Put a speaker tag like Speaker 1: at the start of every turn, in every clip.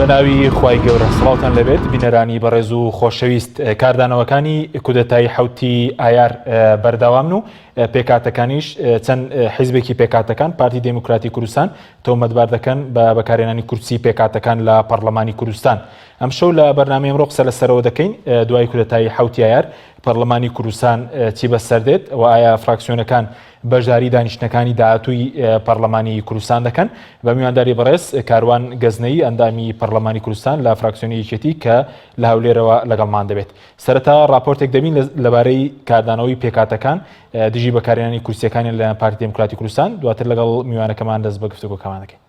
Speaker 1: بە ناوی خوای گەورە سڵاوتان لەبێت بینەرانی بەڕێز و خۆشەویست کاردانەوەکانی کودەتای حوتی ئایار بەردەوامن و پێکاتەکانیش چەند حیزبێکی پێکاتەکان پارتی دێموکراتی کوردستان تۆمەتبار دەکەن بە بەکارهێنانی کورسی پێکاتەکان لە پەرلەمانی کوردستان ئەمشەو لە بەرنامەی ئەمڕۆ قسە لەسەرەوە دەکەین دوای کودەتای حوتی ئایار پەرلەمانی کوردستان چی بەسەر دێت و ئایا فراکسیۆنەکان بەشداری دانیشتنەکانی داهاتووی پەرلەمانی کوردستان دەکەن بە میوانداری بەڕێز کاروان گەزنەیی ئەندامی پەرلەمانی کوردستان لە فراکسیۆنی یەکێتی کە لە هەولێرەوە لەگەڵمان دەبێت. سەرەتا ڕاپۆرتێک دەبین لەبارەی کاردانەوەی پێکهاتەکان دژی بەکارهێنانی کورسیەکانیان لەلایەن پارتی دیموکراتی کوردستان، دواتر لەگەڵ میوانەکەمان دەست بە گفتوگۆکەمان دەکەین.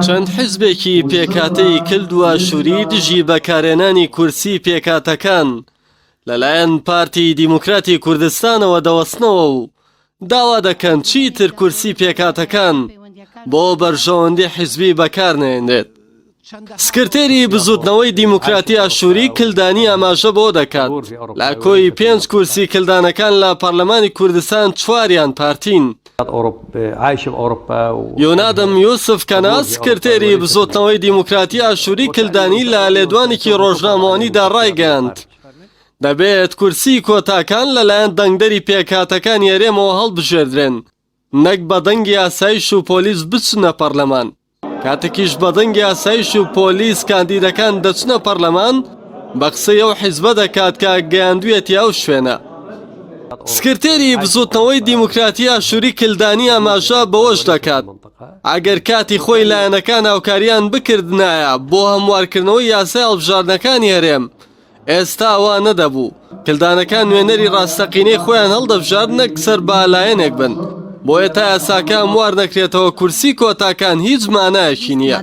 Speaker 2: چەند حیزبێکی پێکهاتەی کلد و ئاشووری دژی بەکارهێنانی کورسی پێکهاتەکان لەلایەن پارتی دیموکراتی کوردستانەوە دەوەستنەوە و داوا دەکەن چیتر کورسی پێکهاتەکان بۆ بەرژەوەندی حیزبی بەکارنەهێنرێت. سکرتێری بزوتنەوەی دیموکراتی ئاشووری کلدانی ئاماژە بۆ دەکات لە کۆی پێنج کورسی کلدانەکان لە پەرلەمانی کوردستان چواریان پارتین. یۆنادم یوسف کەنا سکرتێری بزوتنەوەی دیموکراتی ئاشووری کلدانی لە لێدوانێکی ڕۆژنامەوانیدا ڕایگەیاند، دەبێت کورسی کۆتاکان لەلایەن دەنگدەری پێکهاتەکانی هەرێمەوە هەڵبژێردرێن نەک بە دەنگی ئاسایش و پۆلیس بچنە پەرلەمان. کاتێکیش بە دەنگی ئاسایش و پۆلیس کاندیدەکان دەچنە پەرلەمان، بە قسەی ئەو حیزبە دەکات کە گەیاندویەتی ئەو شوێنە. سکرتێری بزوتنەوەی دیموکراتی ئاشوری کلدانی ئاماژە بەوەش دەکات، ئەگەر کاتی خۆی لایەنەکان هاوکاریان بکردنایە بۆ هەموارکردنەوەی یاسای هەڵبژاردنەکانی هەرێم، ئێستا وا نەدەبوو، کلدانەکان نوێنەری ڕاستەقینەی خۆیان هەڵدەبژارد نەک سەر بە لایەنێک بن، بۆیە تا یاساکە هەموار نەکرێتەوە کورسی کۆتاکان هیچ مانایەکی نییە.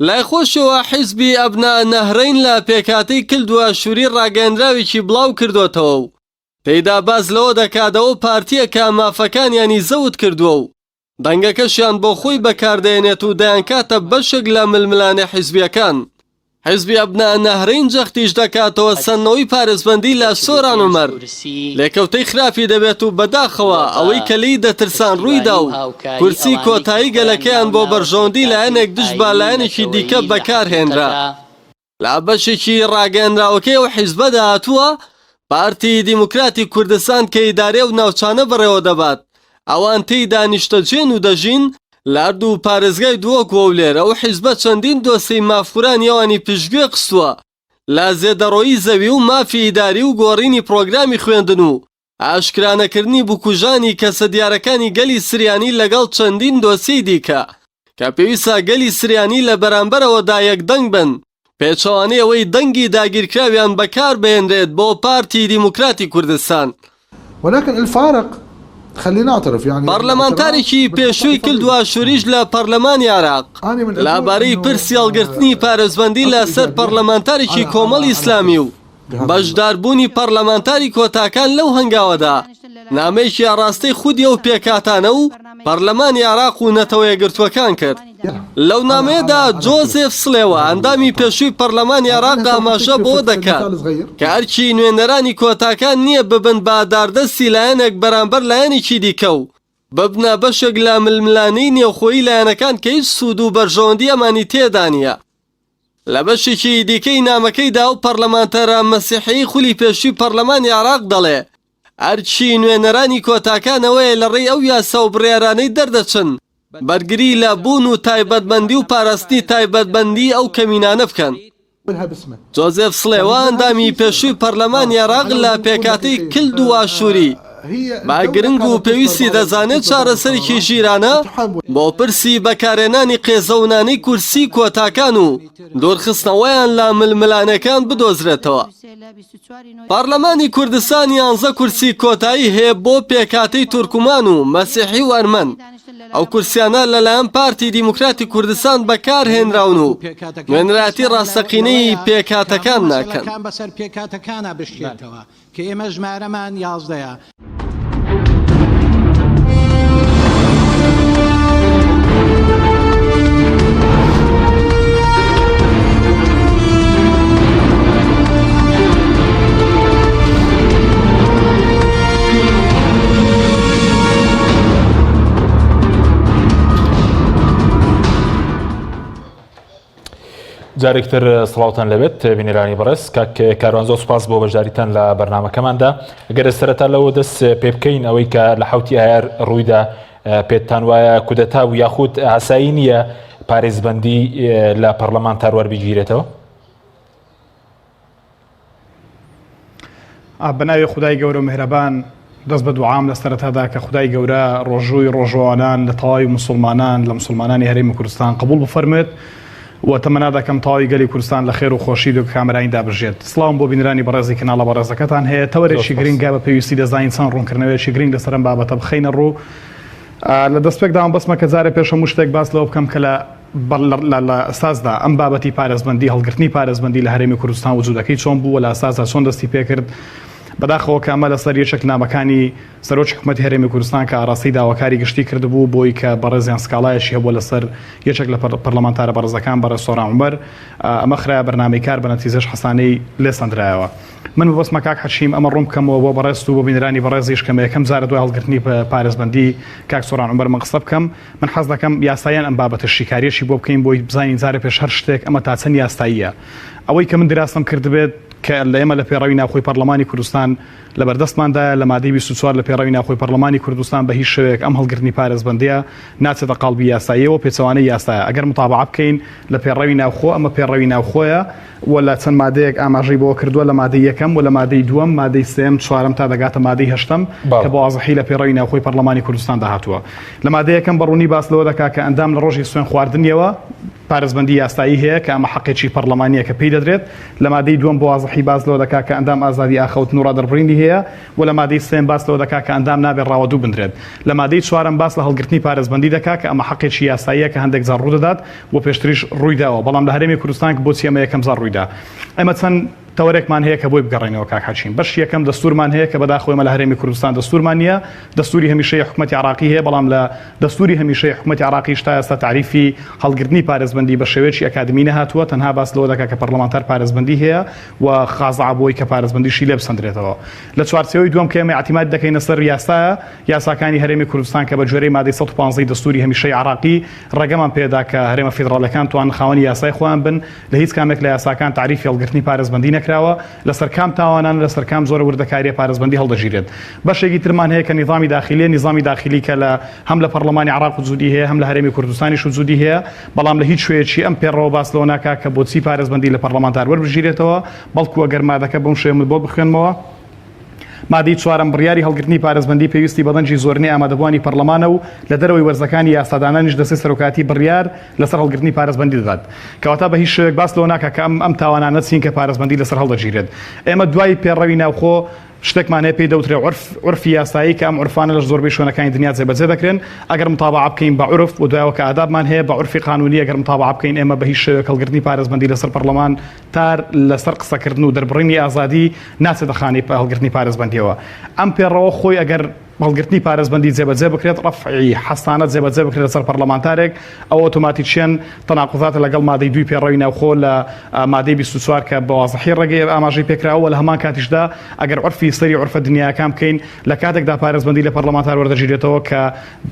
Speaker 2: لای خۆشیەوە حیزبی ئەبنا نەهرەین لە پێکهاتەی کلد و ئاشووری ڕاگەیەنراوێکی بڵاو کردۆتەوە و تێیدا باس لەوە دەکات ئەوە پارتییە کە مافەکانیانی زەوت کردووە و دەنگەکەشیان بۆ خۆی بەکاردەهێنێت و دەیانکاتە بەشێک لە ململانێ حیزبییەکان. حیزبی ئەبناء نەهرەین جەختیش دەکاتەوە سەندنەوەی پارێزبەندی لە سۆران عومەر لێکەوتەی خراپی دەبێت و بەداخەوە ئەوەی کە لێی دەترسان ڕوویدا و کورسی کۆتایی گەلەکەیان بۆ بەرژەوەندی لایەنێک دژ بە لایەنێکی دیکە بەکارهێنرا. لە بەشێکی ڕاگەیەنراوەکەی ئەو حیزبەدا هاتووە، پارتی دیموکراتی کوردستان کە ئیدارەی ئەو ناوچانە بەڕێوەدەبات، ئەوان تێیدا نیشتەجێن و دەژین، لە هەردوو پارێزگای دهۆک و هەولێر ئەو حیزبە چەندین دۆسێی مافخورانی ئەوانی پشتگوێ خستووە لە زێدەڕۆیی زەوی و مافی ئیداری و گۆڕینی پڕۆگرامی خوێندن و ئاشکرانەکردنی بکوژانی کەسە دیارەکانی گەلی سریانی لەگەڵ چەندین دۆسیەی دیکە کە پێویستە گەلی سریانی لە بەرامبەرەوەدا یەکدەنگ بن، پێچەوانەی ئەوەی دەنگی داگیرکراویان بەکاربهێنرێت بۆ پارتی دیموکراتی کوردستان.
Speaker 3: ولكن الفارق خلينا نعترف يعني
Speaker 2: پەرلەمانتارێکی پێشووی کلد و ئاشووریش لە پەرلەمانی عێراق لەبارەی پرسی هەڵگرتنی پارێزبەندی لەسەر پەرلەمانتارێکی کۆمەڵی ئیسلامی و بەشداربوونی پەرلەمانتاری کۆتاکان لەو هەنگاوەدا نامەیەکی ئاڕاستەی خودی ئەو پێکهاتانە و پەرلەمانی عێراق و نەتەوە یەکگرتووەکان کرد. لەو نامەیەدا جۆزێف سلێوە ئەندامی پێشووی پەرلەمانی عێراق ئاماژە بەوە دەکات کە ئەرکی نوێنەرانی کۆتاکان نییە ببن بە داردەستی لایەنێک بەرامبەر لایەنێکی دیکە و ببنە بەشێک لە ململانێی نێوخۆیی لایەنەکان کە هیچ سوود و بەرژەوەندی ئەمانی تێدا نییە. لە بەشێکی دیکەی نامەکەیدا ئەو پەرلەمانتارە مەسیحیی خولی پێشووی پەرلەمانی عێراق دەڵێ، ئەرکی نوێنەرانی کۆتاکان ئەوەیە لە ڕێی ئەو یاسا و بڕیارانەی دەردەچن، بەرگری لە بوون و تایبەتمەندی و پاراستنی تایبەتمەندیی ئەو کەمینانە بکەن. جۆزێف سڵێوە، ئەندامی پێشووی پەرلەمانی عێراق لە پێکهاتەی کلد و ئاشووری، بە گرنگ و پێویستی دەزانێت چارەسەرێکی ژیرانە بۆ پرسی بەکارهێنانی قێزەونانەی کورسی کۆتاکان و دوورخستنەوەیان لە ململانێکان بدۆزرێتەوە. پەرلەمانی کوردستان یانزە کورسی کۆتایی هەیە بۆ پێکهاتەی تورکمان و مەسیحی و ئەرمەن، ئەو کورسیانە لەلایەن پارتی دیموکراتی کوردستان بەکارهێنراون و نوێنەرایەتی ڕاستەقینەی پێکهاتەکان ناکەن.
Speaker 4: کە ئێمە ژمارەمان یازدەیە.
Speaker 1: جارێکتر سڵاوتان لەبێت بینەرانی بەڕێز کاک کاروان زۆر سوپاس بۆ بەشداریتان لە بەرنمەکەماندا گەر سەرەتا لەوە دەست پێ بکەین ئەوەی کە لە حوتی ئایار ڕوویدا پێتان وایە کودەتا بوو یاخود ئاسایی نییە پارێزبەندی لە پەرلەمانتار وەربگیرێتەوە؟
Speaker 5: بەناوی خودای گەورە و میهرەبان دەست بە دوعام لە سەرەتادا کە خودای گەورە ڕۆژووی ڕۆژوانان لە تەواوی موسڵمانان لە موسڵمانانی هەرێمی کوردستان قبوڵ بفەرموێت و تەمەنا دەکەم تەواوی گەلی کوردستان لە خێر و خۆشی و کامەرانیدا بژێت. سڵاوم بۆ بینەرانی بەڕێزی کەناڵە بەڕێزەکەتان هەیە. تەوەرێکی گرنگە بە پێویستی دەزانین چەند ڕوونکردنەوەیەکی گرنگ لەسەر ئەم بابەتە بخەینە ڕوو. لە دەستپێکدا مەبەستمە کە جارێ پێش هەموو شتێک باس لەوە بکەم کە لە لە ئەساسدا ئەم بابەتی پارێزبەندی هەڵگرتنی پارێزبەندی لە هەرێمی کوردستان وجودەکەی چۆن بوو و لە ئەساسدا چۆن دەستی پێکرد بەداخەوە کە ئەمە لەسەر یەکێک نامەکانی سەرۆکی حکومەتی هەرێمی کوردستان کە ئاراستەی داواکاری گشتی کردبوو بۆی کە بەڕێزیان سکاڵایەکی هەبووە لەسەر یەکێک لە پەرلەمانتارە بەڕێزەکان بەڕێز سۆران عومەر ئەمە خرایە بەرنامەی کار بە نەتیجەش حەسانەی لێ سەندرایەوە. من مەبەستمە کاک حەکیم ئەمە ڕوون بکەمەوە بۆ بەڕێزت و بۆ بینەرانی بەڕێزیش کە یەکەم جارە دوای هەڵگرتنی پارێزبەندی کاک سۆران عومەر من قسە بکەم من حەز دەکەم یاساییان ئەم بابەتە شیکاریەکی بۆ بکەین بۆی بزانین جارێ پێش هەر شتێک ئەمە تا چەند یاساییە ئەوەی کە من دراسەم کردبێت کە لە ئێمە لە پێڕەوی ناوخۆی پەرلەمانی کوردستان لەبەردەستماندایە لە مادەی 24 لە پێڕەوی ناوخۆی پەرلەمانی کوردستان بە هیچ شێوەیەک ئەم هەڵگرتنی پارێزبەندیە ناچێتە قاڵبی یاساییەوە پێچەوانەی یاسایە ئەگەر متابعە بکەین لە پێڕەوی ناوخۆ ئەمە پێڕەوی ناوخۆیە و لە چەند مادەیەک ئاماژەی بەوە کردووە لە مادەی یەکەم و لە مادەی دووەم، مادەی سێیەم، چوارەم تا دەگاتە مادەی هەشتەم کە بە وازحی لە پێڕەوی ناوخۆی پەڕلەمانی کوردستاندا هاتووە. لە مادەی یەکەم بە ڕوونی باس لەوە دەکا کە ئەندام لە ڕۆژی سوێن خواردنیەوە پارێزبەندی یاسایی هەیە کە ئەمە حەقێکی پەڕلەمانییە کە پێی دەدرێت. لە مادەی دووەم بە وازحی باس لەوە دەکا کە ئەندام ئازادی ئاخەوتن و ڕادەربڕینی هەیە و لە مادەی سێیەم باس لەوە دەکا کە ئەندام نابێ ڕاوەدوو بنرێت. لە مادەی چوارەم باس لە هەڵگرتنی پارێزبەندی دەکا کە ئەمە حەقێکی یاساییە کە هەندێک جار ڕوودەدات و پێشتریش ڕوویداوە، بەڵام لە هەرێمی کوردستان بۆچی ئەمە یەکەم جار ڕوویدا؟ ئێمە چەند تەوەرێکمان هەیە کە بۆی بگەڕێینەوە کاک حەکیم. بەشی یەکەم دەستوورمان هەیە کە بەداخەوە ئێمە لە هەرێمی کوردستان دەستوورمان نییە، دەستووری هەمیشەیی حکومەتی عێراقی هەیە، بەڵام لە دەستووری هەمیشەیی حکومەتی عێراقیش تا ئێستا تەعریفی هەڵگرتنی پارێزبەندی بە شێوەیەکی ئەکادمی نەهاتووە، تەنها باس لەوە دەکات کە پەرلەمانتار پارێزبەندی هەیە و خازعە بۆی کە پارێزبەندیشی لێ بسەندرێتەوە. لە چوارچێوەی دووەم کە ئێمە ئیعتیماد دەکەینە سەر یاسایە، یاساکانی هەرێمی کوردستان کە بە گوێرەی مادەی 115 ی دەستووری هەمیشەیی عێراقی ڕێگەمان پێدا کە هەرێمە فیدڕاڵیەکان توان خاوەنی یاسای خۆیان بن، لە هیچ کامێک لە یاساکان تەعریفی هەڵگرتنی پارێزبەندی نەکراوە، لەسەر کام تاوانانە، لەسەر کام جۆرە وردەکاریە پارێزبەندی هەڵدەگیرێت. بەشێکی ترمان هەیە کە نیزامی داخیلیە، نیزامی داخیلی کە لە هەم لە پەڕلەمانی عێڕاق وجودی هەیە هەم لە هەرێمی کوردستانیش وجودی هەیە، بەڵام لە هیچ شوێیەکی ئەم پێڕەوە باس لەوە ناکا کە بۆچی پارێزبەندی لە پەڕلەمانتار وەربگیرێتەوە، بەڵکو ئەگەر مادەکە بەم شێوەیە من بۆ بخوێنمەوە. مادەی چوارەم، بڕیاری هەڵگرتنی پارێزبەندی پێویستی بە دەنگی زۆرینەی ئامادەبووانی پەرلەمانە و لە دەرەوەی وەرزەکانی یاسادانانیش دەستەی سەرۆکایەتی بڕیار لەسەر هەڵگرتنی پارێزبەندی دەدات. کەواتە بە هیچ شێوەیەک باس لەوە ناکات کە ئەم ئەم تاوانانە چین کە پارێزبەندی لەسەر هەڵدەگیرێت. ئێمە دوای پێڕەوی ناوخۆ شتێکمان هەیە پێی دەوترێ عورف، عورفی یاسایی کە ئەم عورفانە لە زۆربەی شوێنەکانی دنیا جێبەجێ دەکرێن. ئەگەر متابەعە بکەین بە عورف و دوایەوە کە ئادابمان هەیە بە عورفی قانونی ئەگەر متابەعە بکەین ئێمە بە هیچ شێوەیەک هەڵگرتنی پارێزبەندی لەسەر پەرلەمان تار لەسەر قسەکردن و دەربڕینی ئازادی ناچێتە خانەی هەڵگرتنی پارێزبەندیەوە. ئەم پێڕەوە خۆی ئەگەر هەڵگرتنی پارێزبەندی جێبەجێ بکرێت، ڕەفعی حەسانە جێبەجێ بکرێت لەسەر پەرلەمانتارێک، ئەوە ئۆتۆماتیکیەن تەناقوزاتە لەگەڵ مادەی دووی پێڕەوی ناوخۆ لە مادەی 24 کە بە وازحی ڕێگەی ئاماژەی پێکراوە و لە هەمان کاتیشدا ئەگەر عورفی سەری عورفە دنیایەکان بکەین لە کاتێکدا پارێزبەندی لە پەرلەمانتار وەردەگیرێتەوە کە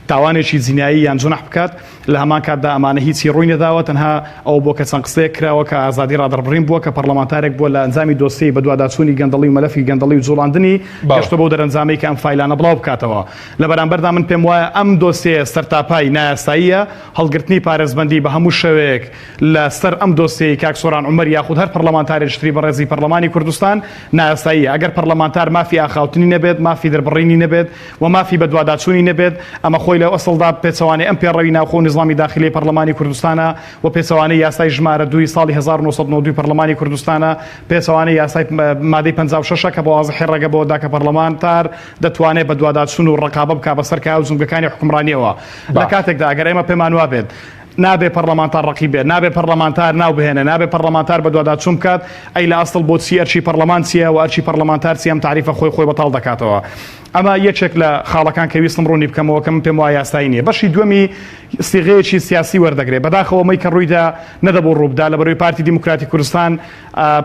Speaker 5: تاوانێکی جینایی یان جونح بکات لە هەمان کاتدا ئەمانە هیچی ڕووی نەداوە، تەنها ئەوە بووە کە چەند قسەیەک کراوە کە ئازادی ڕادەربڕین بووە کە پەڕلەمانتارێک بووە لە ئەنجامی دۆسیەی بەدواداچوونی گەندەڵی و مەلەفی گەندەڵی و جوڵاندنی گەشتووە بەو دەرەنجامەی کە ئەم فایلانە بڵاو بکاتەوە. لە بەرامبەردا من پێم وایە ئەم دۆسیەیە سەرتاپای نایاساییە، هەڵگرتنی پارێزبەندی بە هەموو شێوەیەک لە سەر ئەم دۆسیەی کاک سۆران عومەر یاخود هەر پەڕلەمانتارێکی تری بەڕێزی پەڕلەمانی کوردستان نایاساییە. ئەگەر پەڕلەمانتار مافی ئاخاوتنی نەبێت، مافی دەربڕینی نەبێت، و مافی بەدواداچوونی نەبێت، ئەمە خۆی لە ئەسڵدا پێچەوانەی ئەم پێڕەوی ناوخۆ و نیزامی داخیلەی پەڕلەمانی کوردستانە و پێچەوانەی یاسای ژمارە دووی ساڵی 1992 پەڕلەمانی کوردستانە، پێچەوانەی یاسای مادەی 56 ە کە بە وازحی ڕێگە بەوە دا کە پەڕلەمانتار دەتوانێ بەدواداچوون و ڕەقابە بکا بەسەر کایە و جومگەکانی حوکمڕانیەوە. لە کاتێکدا ئەگەر ئێمە پێمان وابێت نابێ پەڕلەمانتار ڕەقیب بێت، نابێ پەڕلەمانتار ناو بهێنێ، نابێ پەڕلەمانتار بەدواداچوون بکات، ئەی لە ئەسڵ بۆچی ئەرکی پەڕلەمان چییە و ئەرکی پەڕلەمانتار چییە ئەم تەعریفە خۆی خۆی بەتاڵ دەکاتەوە. ئەمە یەکێک لە خاڵەکان کە ویستم ڕوونی بکەمەوە کە من پێم وایە یاسایی نییە. بەشی دووەمی سیغەیەکی سیاسی وەردەگرێ. بەداخەوە ئەمەی کە ڕوویدا نەدەبوو ڕووبدا، لەبەرئەوەی پارتی دیموکراتی کوردستان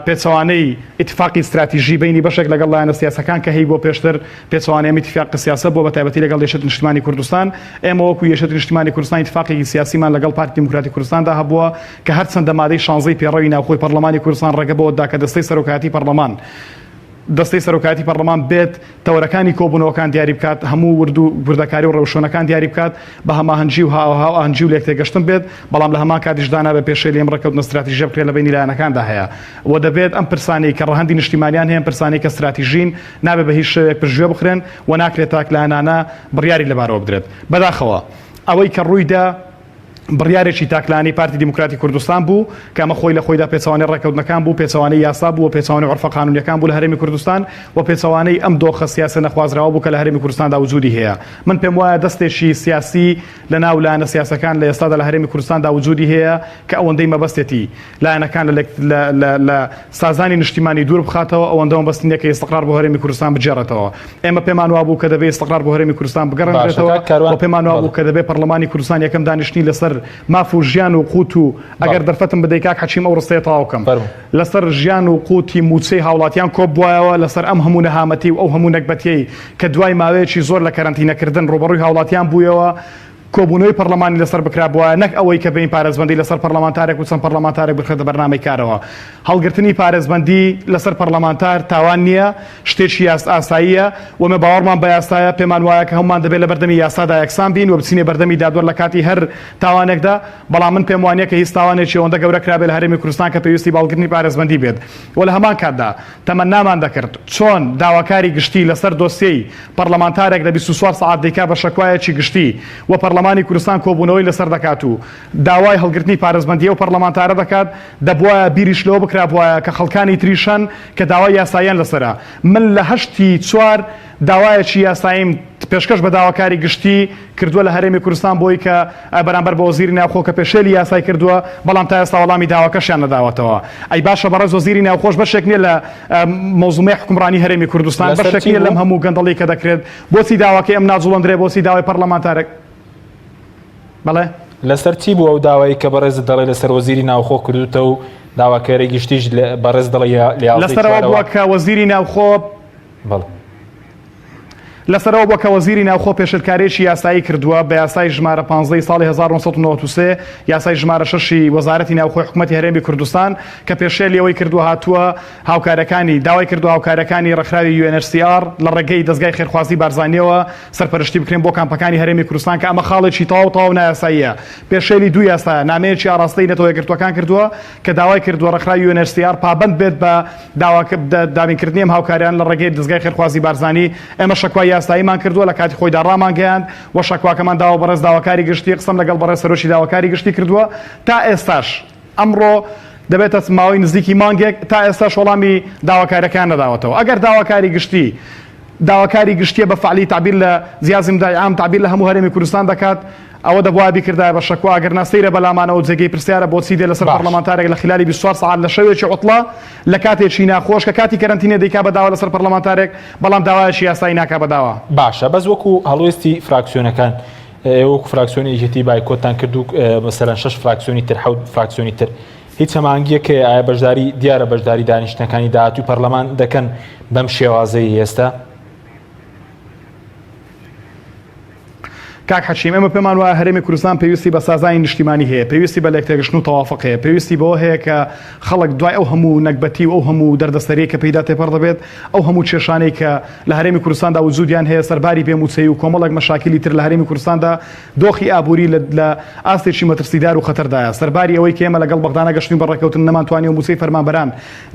Speaker 5: پێچەوانەی ئیتفاقی ستراتیژی بەینی بەشێک لەگەڵ لایەنە سیاسەکان کە هەیبووە پێشتر پێچەوانەی ئەم ئیتفاقە سیاسە بووە بەتایبەتی لەگەڵ یەکێتی نیشتمانی کوردستان. ئێمە وەکوو یەکێتی نیشتمانی کوردستان ئیتفاقێکی سیاسیمان لەگەڵ پارتی دیموکراتی کوردستاندا هەبووە کە هەرچەندە مادەی شانزەی پێڕەوی ناوخۆی پەڕلەمانی کوردستان ڕێگە بەوە دا کە دەستەی سەرۆکایەتی پەڕلەمان دەستەی سەرۆکایەتی پەڕلەمان بێت تەوەرەکانی کۆبوونەوەکان دیاری بکات، هەموو ورد و وردەکاری و ڕێوشوێنەکان دیاری بکات، بە هەماهەنگی و هاوئاهەنگی و لێکتێگەشتن بێت، بەڵام لە هەمان کاتیشدا نابێت پێشێلی ئەم ڕێککەوتنە ستراتیژییە بکرێت لە بەینی لایەنەکاندا هەیە و دەبێت ئەم پرسانەی کە ڕەهەندی نیشتیمانیان هەیە، ئەم پرسانەی کە ستراتیژین نابێت بە هیچ شێوەیەک پشتگوێ بخرێن و ناکرێت تاکلایەنانە بڕیاری لەبارەوە بدرێت. بەداخەوە ئەوەی کە ڕوویدا، بڕیارێکی تاکلایەنەی پارتی دیموکراتی کوردستان بوو، کە ئەمە خۆی لە خۆیدا پێچەوانەی ڕێککەوتنەکان بوو، پێچەوانەی یاسا بوو و پێچەوانەی عورفە قانونییەکان بوو لە هەرێمی کوردستان و پێچەوانەی ئەم دۆخە سیاسیە نەخوازراوە بوو کە لە هەرێمی کوردستاندا وجودی هەیە. من پێم وایە دەستێکی سیاسی لە ناو لایەنە سیاسەکان لە ئێستادا لە هەرێمی کوردستاندا وجودی هەیە کە ئەوەندەی مەبەستێتی لایەنەکان لە لە لە سازانی نیشتیمانی دوور بخاتەوە ئەوەندە مەبەستی نیە کە ئیستقرار بۆ هەرێمی کوردستان بگێڕێتەوە. ئێمە پێمان وابوو کە دەبێ ئیستقرار بۆ هەرێمی کوردستان
Speaker 1: باشە
Speaker 5: بگەڕێنرێتەوە
Speaker 1: کاک کاروان
Speaker 5: و پێمان
Speaker 1: بەڵێ.
Speaker 5: وابوو کە دەبێ پەڕلەمانی کوردستان یەکەم دانیشتنی لەسەر ماف و ژیان و قوت و ئەگەر
Speaker 1: بەڵێ.
Speaker 5: دەرفەتم بدەی کاک حەکیم ئەو ڕستەیە تەواو بکەم
Speaker 1: فەرموو.
Speaker 5: لەسەر ژیان و قوتی مووچەی هاوڵاتیان کۆببوایەوە لەسەر ئەم هەموو نەهامەتی و ئەو هەموو نەگبەتیەی کە دوای ماوەیەکی زۆر لە کەرەنتینەکردن ڕووبەڕووی هاوڵاتیان بوویەوە کۆبوونەوەی پەڕلەمانی لەسەر بکرابوایە نەک ئەوەی کە بێین پارێزبەندی لەسەر پەڕلەمانتارێک و چەند پەڕلەمانتارێک بخرێتە بەرنامەی کارەوە. هەڵگرتنی پارێزبەندی لەسەر پەڕلەمانتار تاوان نییە، شتێکی یاس ئاساییە و ئێمە باوەڕمان بە یاسایە، پێمان وایە کە هەموومان دەبێت لەبەردەمی یاسادا یەکسان بین و بچینە بەردەمی دادوەر لە کاتی هەر تاوانێکدا، بەڵام من پێم وانییە کە هیچ تاوانێکی ئەوەندە گەورە کرابێت لە هەرێمی کوردستان کە پێویستی بە هەڵگرتنی پارێزبەندی بێت و لە هەمان کاتدا تەمەنامان دەکرد چۆن داواکاری گشتی لەسەر دۆسیەی پەڕلەمانتارێک لە 24 سەعات دەیکا بە شەکوایەکی گشتی و پەڕلەمانی کوردستان کۆبوونەوەی لەسەر دەکات و داوای هەڵگرتنی پارێزبەندی ئەو پەڕلەمانتارە دەکات، دەبوایە بیریش لەوە بکرابوایە کە خەڵکانی تریش هەن کە داوای یاساییان لەسەرە. من لە هەشتی چوار داوایەکی یاساییم پێشکەش بە داواکاری گشتی کردووە لە هەرێمی کوردستان بۆی کە بەرامبەر بە وەزیری ناوخۆ کە پێشێلی یاسای کردووە، بەڵام تا ئێستا وەڵامی داواکەشیان نەداوەتەوە. ئەی باشە بەڕێز وەزیری ناوخۆش بەشێک نییە لە مەوزومەی حوکمڕانی هەرێمی کوردستان،
Speaker 1: لەسەر
Speaker 5: بەشێک
Speaker 1: چی
Speaker 5: نییە لەم
Speaker 1: بوو؟
Speaker 5: هەموو گەندەڵی کە دەکرێت، بۆچی داواکەی ئەم ناجوڵەندرێ، بۆچی داوای پەڕلەمانتارێک بەڵێ؟
Speaker 1: لەسەر چی بوو ئەو داوایەی کە بەڕێزت دەڵێی لەسەر وەزیری ناوخۆ کردووتە و داواکاری گشتیش بەڕێز دەڵێی لە یازدەی
Speaker 5: لەسەر ئەوە
Speaker 1: چوارەوە؟
Speaker 5: بووە کە وەزیری ناوخۆ
Speaker 1: بەڵێ.
Speaker 5: لەسەر ئەوە بووە کە وەزیری ناوخۆ پێشێلکارییەکی یاسایی کردووە بە یاسای ژمارە 15 ی ساڵی 1993، یاسای ژمارە شەش ی وەزارەتی ناوخۆی حکومەتی هەرێمی کوردستان کە پێشێلی ئەوەی کردووە هاتووە هاوکارەکانی داوای کردووە هاوکارەکانی ڕێکخراوی UNHCR لە ڕێگەی دەزگای خێرخوازی بارزانییەوە سەرپەرشتی بکرێن بۆ کامپەکانی هەرێمی کوردستان کە ئەمە خاڵێکی تەواو تەواو نایاساییە پێشێلی دوو یاسایە نامەیەکی ئاڕاستەی نەتەوە یەکگرتووەکان کردووە کە داوای کردووە ڕێکخراوی UNHCR پابەند بێت بە دابینکردنی ئەم هاوکاریانە لە ڕێگەی دەزگای خێرخوازی بارزانی، ئێمە شەکوای یاساییمان کردووە، لە کاتی خۆیدا ڕامانگەیاند و شەکواکەمان داوە بەڕێز داواکاری گشتی، قسەم لەگەڵ بەڕێز سەرۆکی داواکاری گشتی کردووە، تا ئێستاش ئەمڕۆ دەبێتە ماوەی نزیکی مانگێک تا ئێستاش وەڵامی داواکاریەکەیان نەداوەتەوە. ئەگەر داواکاری گشتی داواکاری گشتیە بە فەعلی تەعبیر لە جیازی مدعی عام تەعبیر لە هەموو هەرێمی کوردستان دەکات، ئەوە دەبوایە بیکردایە بە شەکوا، ئەگەرنا سەیرە بەلامانەوە جێگەی پرسیارە بۆچی دێ لەسەر
Speaker 1: باش.
Speaker 5: پەڕلەمانتارێک لە خیلالی 24 سەعات لە شەوێکی عوتڵە لە کاتێکی ناخۆش کە کاتی کەرەنتینە دەیکا بە داوا لەسەر پەڕلەمانتارێک بەڵام داوایەکی یاسایی ناکا بە داوا.
Speaker 1: باشە بەس وەکو هەڵوێستی فراکسیۆنەکان ئێوە وەکو فراکسیۆنی یەکێتی بایکۆتتان کرد و مەسەلەن شەش فراکسیۆنی تر حەوت فراکسیۆنی تر هیچ هەماهەنگیەک هەیە ئایا بەشداری دیارە بەشداری دانیشتنەکانی داهاتووی پەرلەمان دەکەن بەم شێوازەی ئێستا؟
Speaker 5: کاک حەکیم، ئێمە پێمان وایە هەرێمی کوردستان پێویستی بە سازانی نیشتیمانی هەیە، پێویستی بە لێکتێگەشتن و تەوافق هەیە، پێویستی بەوە هەیە کە خەڵک دوای ئەو هەموو نەگبەتی و ئەو هەموو دەردەسەریەی کە پێیدا تێپەڕ دەبێت، ئەو هەموو کێشانەی کە لە هەرێمی کوردستاندا وجودیان هەیە سەرباری بێ مووچەیی و کۆمەڵێک مەشاکیلی تر لە هەرێمی کوردستاندا دۆخی ئابووری لە لە ئاستێکی مەترسیدار و خەتەردایە سەرباری ئەوەی کە ئێمە لەگەڵ بەغدا نەگەشتین بە ڕێککەوتن نەمانتوانیوە مووچەی فەرمانبەران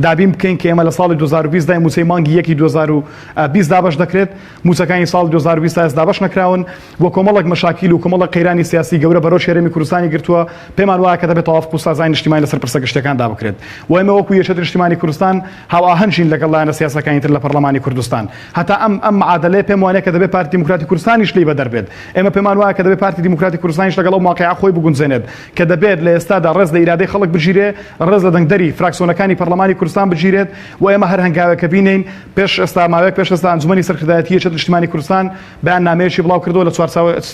Speaker 5: دابین بکەین کە ئێمە لە ساڵی 2020 دای مووچەی مانگی یەکی 2020 دابەش دەکرێت مووچەکانی ساڵی 2020 تا ئێستا دابەش نەکراون. و کۆمەڵێک مەشاکیل و کۆمەڵێک قەیرانی سیاسی گەورە بەرۆکی هەرێمی کوردستانی گرتووە، پێمان وایە کە دەبێت تەوافق و سازانی نیشتیمانی لەسەر پرسە گشتیەکاندا بکرێت و ئێمە وەکو یەکێتی نیشتیمانی کوردستان هاوئاهەنگین لەگەڵ لایەنە سیاسەکانی تر لە پەرلەمانی کوردستان. هەتا ئەم ئەم معادەلەیە پێم وانیە کە دەبێت پارتی دیموکراتی کوردستانیش لێی بەدەر بێت. ئێمە پێمان وایە کە دەبێت پارتی دیموکراتی کوردستانیش لەگەڵ ئەو واقیعە خۆی بگونجێنێت کە دەبێت لە ئێستادا ڕێز لە ئیرادەی خەڵک بگیرێ، ڕێز لە دەنگدەری فراکسیۆنەکانی پەرلەمانی کوردستان بگیرێت و ئێمە هەر هەنگاوێک کە بینین پێش ئێستا ماوەیەک پێش ئێستا ئەنجومەنی سەرکردایەتی یەکێتی نیشتیمانی کوردستان بەیاننامەیەکی بڵاو کردەوە لە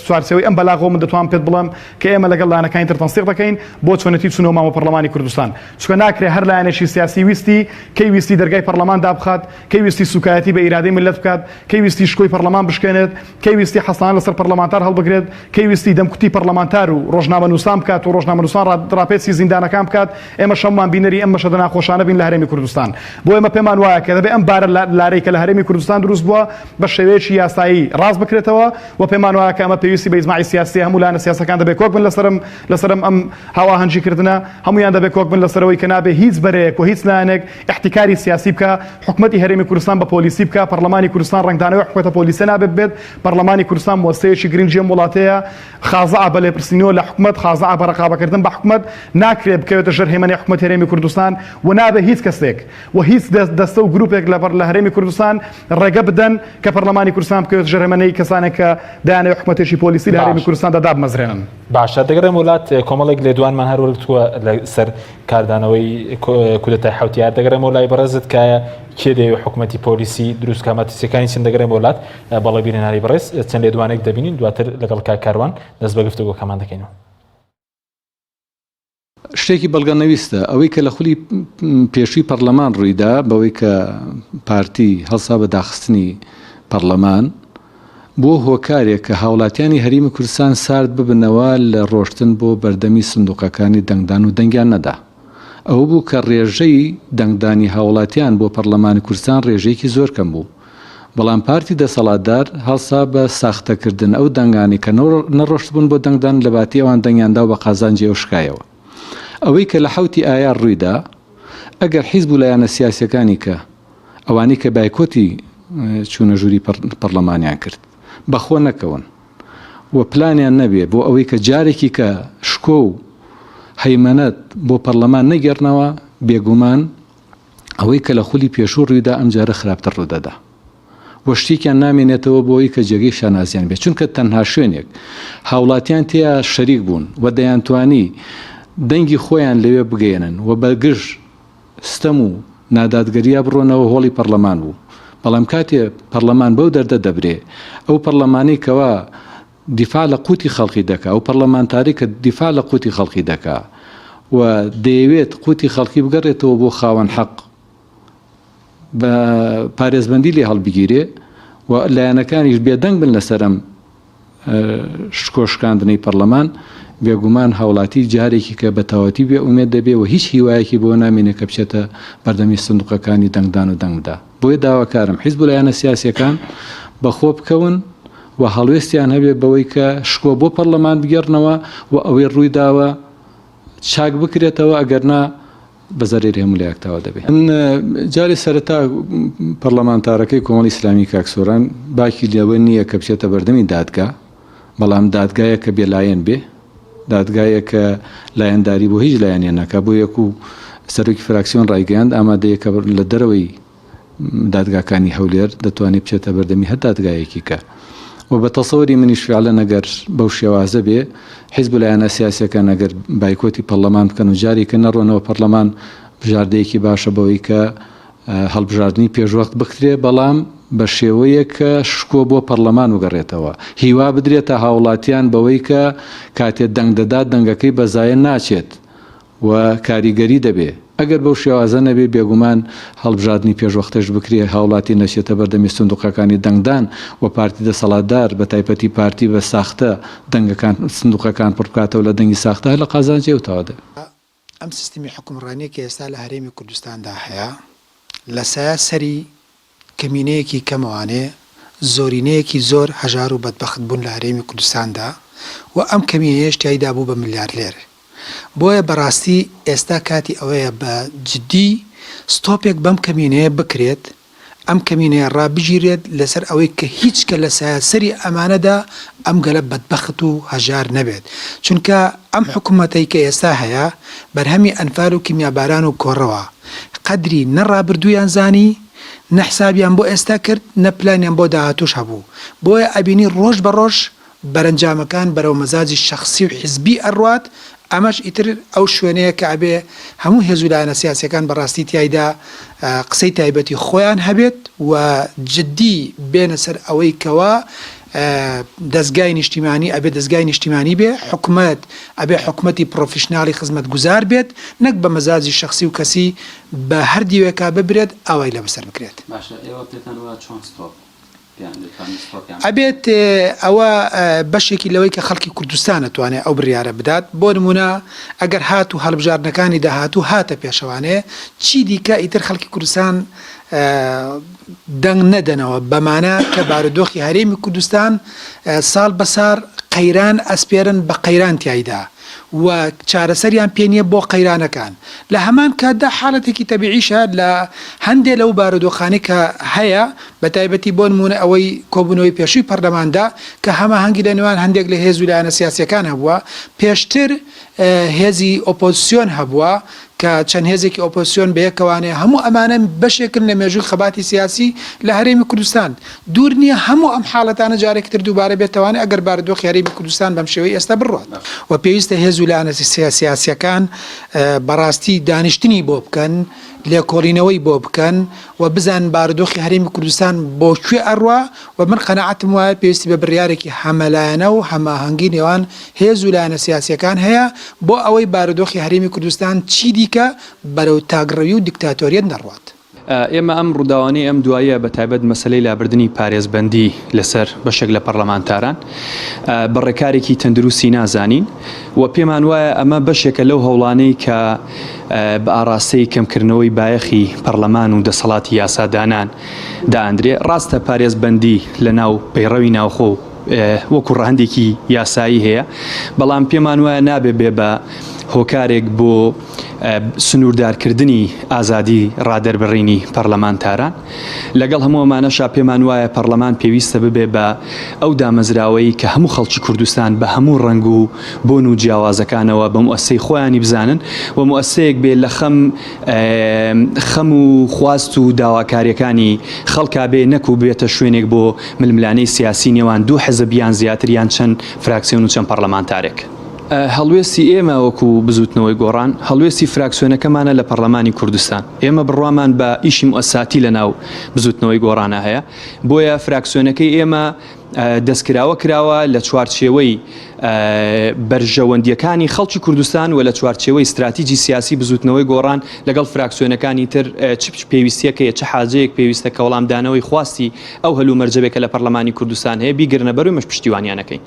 Speaker 5: چوارچێوەی ئەم بەلاغەوە من دەتوانم پێت بڵێم کە ئێمە لەگەڵ لایەنەکانی تر تەنسیق دەکەین بۆ چۆنێتی چوونەوە مامە پەرلەمانی کوردستان چونکە ناکرێ هەر لایەنێکی سیاسی ویستی کەی ویستی دەرگای پەرلەمان دابخات کەی ویستی سوکایەتی بە ئیرادەی میللەت بکات کەی ویستی شکۆی پەرلەمان بشکێنێت کەی ویستی حەسانە لەسەر پەرلەمانتار هەڵبگرێت، کەی ویستی دەمکوتی پەرلەمانتار و ڕۆژنامەنووسان بکات و ڕۆژنامەنووسان ڕاپێچی زیندانەکان بکات، ئێمەش هەموومان بینەری ئەم مەشهەدە ناخۆشانە بین لە هەرێمی کوردستان. بۆ ئێمە پێمان وایە کە دەبێ ئەم بارە لارەی کە لە هەرێمی کوردستان دروست بووە بە شێوەیەکی یاسایی ڕاست بکرێتەوە و پێمان وایە کە ئەمە پێویستی بە ئیجماعی سیاسییە هەموو لایەنە سیاسەکان دەبێ کۆک بن لەسەرم لەسەرم ئەم هاوئاهەنگی کردنە هەموویان دەبێ کۆک بن لەسەرەوەی کە نابێ هیچ بەرەیەک و هیچ لایەنێک ئیحتیکاری سیاسی بکا، حکومەتی هەرێمی کوردستان بە پۆلیسی بکا، پەڕلەمانی کوردستان ڕەنگدانەوەی حکومەتە پۆلیسە نابێت بێت، پەڕلەمانی کوردستان موەسسەیەکی گرنگی ئەم وڵاتەیە، خازعە بە لێپرسینەوە لە حکومەت، خازعە بە ڕەقابەکردن بە حکومەت، ناکرێت بکەوێتە ژێر هەیمەنەی حکومەتی هەرێمی کوردستان و نابێت هیچ کەسێک و هیچ دەستە و گروپێک لە لە هەرێمی کوردستان ڕێگە بدەن کە پەڕلەمانی کوردستان بکەوێتە ژێر هەیمەنەی کەسانێک کە دەیانەوێت حکومەتێکی پۆلیسی لە هەرێمی
Speaker 1: باش.
Speaker 5: کوردستاندا دابمەزرێنن.
Speaker 1: باشە دەگەڕێمەوە لات کۆمەڵێک لێدوانمان هەر وەرگرتووە لەسەر کاردانەوەی کودەتای حەوتی ئایار دەگەڕێمەوە لای بەڕێزت کە کێ دەیەوێت حکوومەتی پۆلیسی دروست بکات مەترسیەکانی چین دەگەڕێمەوە لات بەڵێ بینەرانی بەڕێز چەند لێدوانێک دەبینین دواتر لەگەڵ کاک کاروان دەست بە گفتوگۆکەمان دەکەینەوە.
Speaker 6: شتێکی بەڵگەنەویستە ئەوەی کە لە خولی پێشووی پەڕلەمان ڕوویدا بەوەی کە پارتی هەڵسا بە داخستنی پەڕلەمان بووە هۆکارێک کە هاوڵاتیانی هەریمی کوردستان سارد ببنەوە لە ڕۆشتن بۆ بەردەمی سندوقەکانی دەنگدان و دەنگیان نەدا. ئەوە بوو کە ڕێژەی دەنگدانی هاوڵاتیان بۆ پەڕلەمانی کوردستان ڕێژەیەکی زۆر کەم بوو. بەڵام پارتی دەسەڵاتدار هەڵسا بە ساختەکردن ئەو دەنگانەی کە نەڕۆشتبوون بۆ دەنگدان لەباتی ئەوان دەنگیان دا و بە قازانجی ئەو شکایەوە. ئەوەی کە لە حەوتی ئایار ڕوویدا ئەگەر حیزب و لایەنە سیاسیەکانی کە ئەوانەی کە بایکۆتی چوونە ژووری پەڕلەمانیان کرد بەخۆ نەکەون و پلانیان نەبێ بۆ ئەوەی کە جارێکی کە شکۆ و هەیمەنەت بۆ پەڕلەمان نەگێڕنەوە بێگومان ئەوەی کە لە خولی پێشوو ڕوویدا ئەمجارە خراپتر ڕوودەدا و شتێکیان نامێنێتەوە بۆ ئەوەی کە جێگەی شانازیان بێت چونکە تەنها شوێنێک هاوڵاتیان تێیا شەریک بوون و دەیانتوانی دەنگی خۆیان لەوێ بگەیەنن و بە گژ ستەم و نادادگەریا بڕۆنەوە هۆڵی پەڕلەمان بوو بەڵام کاتێ پەڕلەمان بەو دەردە دەبرێ ئەو پەڕلەمانەی کەوا دیفاع لە قوتی خەڵقی دەکا ئەو پەڕلەمانتارەی کە دیفاع لە قوتی خەڵقی دەکا و دەیەوێت قوتی خەڵکی بگەڕێتەوە بۆ خاوەن حەق بە پارێزبەندی لێ هەڵبگیرێ و لایەنەکانیش بێدەنگ بن لەسەر ئەم شکۆ شکاندنەی پەڕلەمان، بێگومان هاوڵاتی جارێکی کە بە تەواوەتی بێ ئومێد دەبێ و هیچ هیوایەکی بۆ نامێنێ کە بچێتە بەردەمی سندوقەکانی دەنگدان و دەنگ بدا. بۆیە داواکارم حیزب و لایەنە سیاسیەکان بە خۆ بکەون و هەڵوێستیان هەبێ بەوەی کە شکۆ بۆ پەڕلەمان بگێڕنەوە و ئەوەی ڕوویداوە چاک بکرێتەوە ئەگەرنا بە زەرەری هەموو لایەک تەواو دەبێ. جارێ سەرەتا پەڕلەمانتارەکەی کۆمەڵی ئیسلامی کاک سۆران باکی لەوە نییە کە بچێتە بەردەمی دادگا، بەڵام دادگایەک کە بێلایەن بێ، دادگایەک کە لایەنداری بۆ هیچ لایەنێ نەکا، بۆ یەک و سەرۆکی فراکسیۆن ڕایگەیاند ئامادەیە کە لە دەرەوەی دادگاکانی هەولێر دەتوانێت بچێتە بەردەمی هەر دادگایەکی کە و بە تەسەوری منیش فعلەن ئەگەر بەو شێوازە بێ حیزب و لایەنە سیاسیەکان ئەگەر بایکۆتی پەڕلەمان بکەن و جارێکە نەڕۆنەوە پەڕلەمان بژاردەیەکی باشە بەوەی کە هەڵبژاردنی پێشوەخت بکرێ بەڵام بە شێوەیەک کە شکۆ بۆ پەڕلەمان بگەڕێتەوە هیوا بدرێتە هاوڵاتیان بەوەی کە کاتێ دەنگ دەدات دەنگەکەی بە زایە ناچێت و کاریگەری دەبێ. ئەگەر بەو شێوازە نەبێ بێگومان هەڵبژاردنی پێشوەختەش بکرێ هاوڵاتی نەچێتە بەردەمی سندوقەکانی دەنگدان و پارتی دەسەڵاتدار بە تایبەتی پارتی بە ساختە دەنگەکان سندوقەکان پڕ بکاتەوە لە دەنگی ساختە هەر لە قازانجی ئەو تەواو دەبێ.
Speaker 4: ئەم سیستمی حوکمڕانیە کە ئێستا لە هەرێمی کوردستاندا هەیە لە سایە سەری کەمینەیەکی کەمەوانێ زۆرینەیەکی زۆر هەژار و بەدبەخت بوون لە هەرێمی کوردستاندا و ئەم کەمینەیەش تیایدا بوو بە ملیارلێر. بۆیە بەڕاستی ئێستا کاتی ئەوەیە بە جدی ستۆپێک بەم کەمینەیە بکرێت. ئەم کەمینەیە ڕابگیرێت لەسەر ئەوەی کە هیچ کە لە سایەسەری ئەمانەدا ئەم گەلە بەدبەخت و هەژار نەبێت چونکە ئەم حکومەتەی کە ئێستا هەیە بەرهەمی ئەنفال و کیمیاباران و کۆڕەوە قەدری نە ڕابردوویان زانی نە حسابیان بۆ ئێستا کرد نە پلانیان بۆ داهاتووش هەبوو بۆیە ئەبینی ڕۆژ بە ڕۆژ بەرەنجامەکان بەرەو مەزاجی شەخسی و حیزبی ئەڕوات، ئەمەش ئیتر ئەو شوێنەیە کە ئەبێ هەموو هێزو لایەنە سیاسیەکان بەڕاستی تیایدا قسەی تایبەتی خۆیان هەبێت و جدی بێنە سەر ئەوەی کەوا دەزگای نیشتیمانی ئەبێ دەزگای نیشتیمانی بێ، حکومەت ئەبێ حکومەتی پڕۆفیشناڵی خزمەتگوزار بێت نەک بە مەزاجی شەخسی و کەسی بە هەر دیوێکا ببرێت ئاوای لێ بەسەر بکرێت.
Speaker 7: باشە ئێوە پێتان وایە چۆن ستۆپ
Speaker 4: ئەبێت ئەوە بەشێکی لەوەی کە خەڵکی کوردستان ئەتوانێت ئەو بڕیارە بدات، بۆ نموونە ئەگەر هاتوو هەڵبژاردنەکانی داهاتوو هاتە پێشەوانێ چی دیکە ئیتر خەڵکی کوردستان دەنگ نەدەنەوە بەمانە کە بارودۆخی هەرێمی کوردستان ساڵ بە ساڵ قەیران ئەسپێرن بە قەیران تیایدا. و چارەسەریان پێ نییە بۆ قەیرانەکان. لە هەمان کاتدا حاڵەتێکی تەبیعیشە لە هەندێ لەو بارودۆخانەی کە هەیە بە تایبەتی بۆ نموونە ئەوەی کۆبوونەوەی پێشووی پەرلەماندا کە هەماهەنگی لە نێوان هەندێک لە هێز و لایەنە سیاسییەکان هەبووە پێشتر هێزی ئۆپۆزسیۆن هەبووە کە چەند هێزێکی ئۆپۆزسیۆن بەیەکەوانێ، هەموو ئەمانە بەشێکن لە مێژووی خەباتی سیاسی لە هەرێمی کوردستان. دوور نییە هەموو ئەم حاڵەتانە جارێکی تر دووبارە بێتەوانێ ئەگەر بارودۆخی هەرێمی کوردستان بەم شێوەی ئێستا بڕوات. و پێویستە هێز و لایەنە سیاسییەکان بەڕاستی دانیشتنی بۆ بکەن، لێکۆڵینەوەی بۆ بکەن و بزانن بارودۆخی هەرێمی کوردستان بۆ کوێ ئەڕوا و من قەناعەتم وایە پێویستی بە بڕیارێکی هەمەلایەنە و هەماهەنگی نێوان هێز و لایەنە سیاسییەکان هەیە بۆ ئەوەی بارودۆخی هەرێمی کوردستان چیدیکە بەرەو تاکڕەوی و دیکتاتۆریەت نەڕوات.
Speaker 7: ئێمە ئەم ڕووداوانەی ئەم دواییە بە تایبەت مەسەلەی لابردنی پارێزبەندی لەسەر بەشێک لە پەڕلەمانتاران بە ڕێکارێکی تەندروستی نازانین و پێمان وایە ئەمە بەشێکە لەو هەوڵانەی کە بە ئاڕاستەی کەمکردنەوەی بایەخی پەڕلەمان و دەسەڵاتی یاسادانان دائەندرێ. ڕاستە پارێزبەندی لە ناو پەیڕەوی ناوخۆ و وەکو ڕەهەندێکی یاسایی هەیە، بەڵام پێمان وایە نابێ بێ بە هۆکارێک بۆ سنووردارکردنی ئازادی ڕادەربڕینی پەڕلەمانتاران. لەگەڵ هەموو ئەمانەشا پێمان وایە پەڕلەمان پێویستە ببێ بە ئەو دامەزراوەی کە هەموو خەڵکی کوردستان بە هەموو ڕەنگ و بۆن و جیاوازەکانەوە بە موئەسسەی خۆیانی بزانن و موئەسسەیەک بێ لە خەم خەم و خواست و داواکاریەکانی خەڵکا بێ نەکو ببێتە شوێنێک بۆ ململانێی سیاسی نێوان دوو حزب یان زیاتر یان چەند فراکسیۆن و چەند پەڕلەمانتارێک. هەڵوێستی ئێمە وەکو بزوتنەوەی گۆڕان هەڵوێستی فراکسیۆنەکەمانە لە پەڕلەمانی کوردستان. ئێمە بڕوامان بە ئیشی موئەسساتی لە ناو بزوتنەوەی گۆڕانا هەیە بۆیە فراکسیۆنەکەی ئێمە دەستکراوە کراوە لە چوارچێوەی بەرژەوەندییەکانی خەڵکی کوردستان و لە چوارچێوەی ستراتیجی سیاسی بزوتنەوەی گۆڕان لەگەڵ فراکسیۆنەکانی تر چ پێویستیەک هەیە چ حاجەیەک پێویستە کە وەڵامدانەوەی خواستی ئەو هەلومەرجە بێ کە لە پەرلەمانی کوردستان هەیە بیگرنە بەر و ئێمەش پشتیوانیان ئەکەین.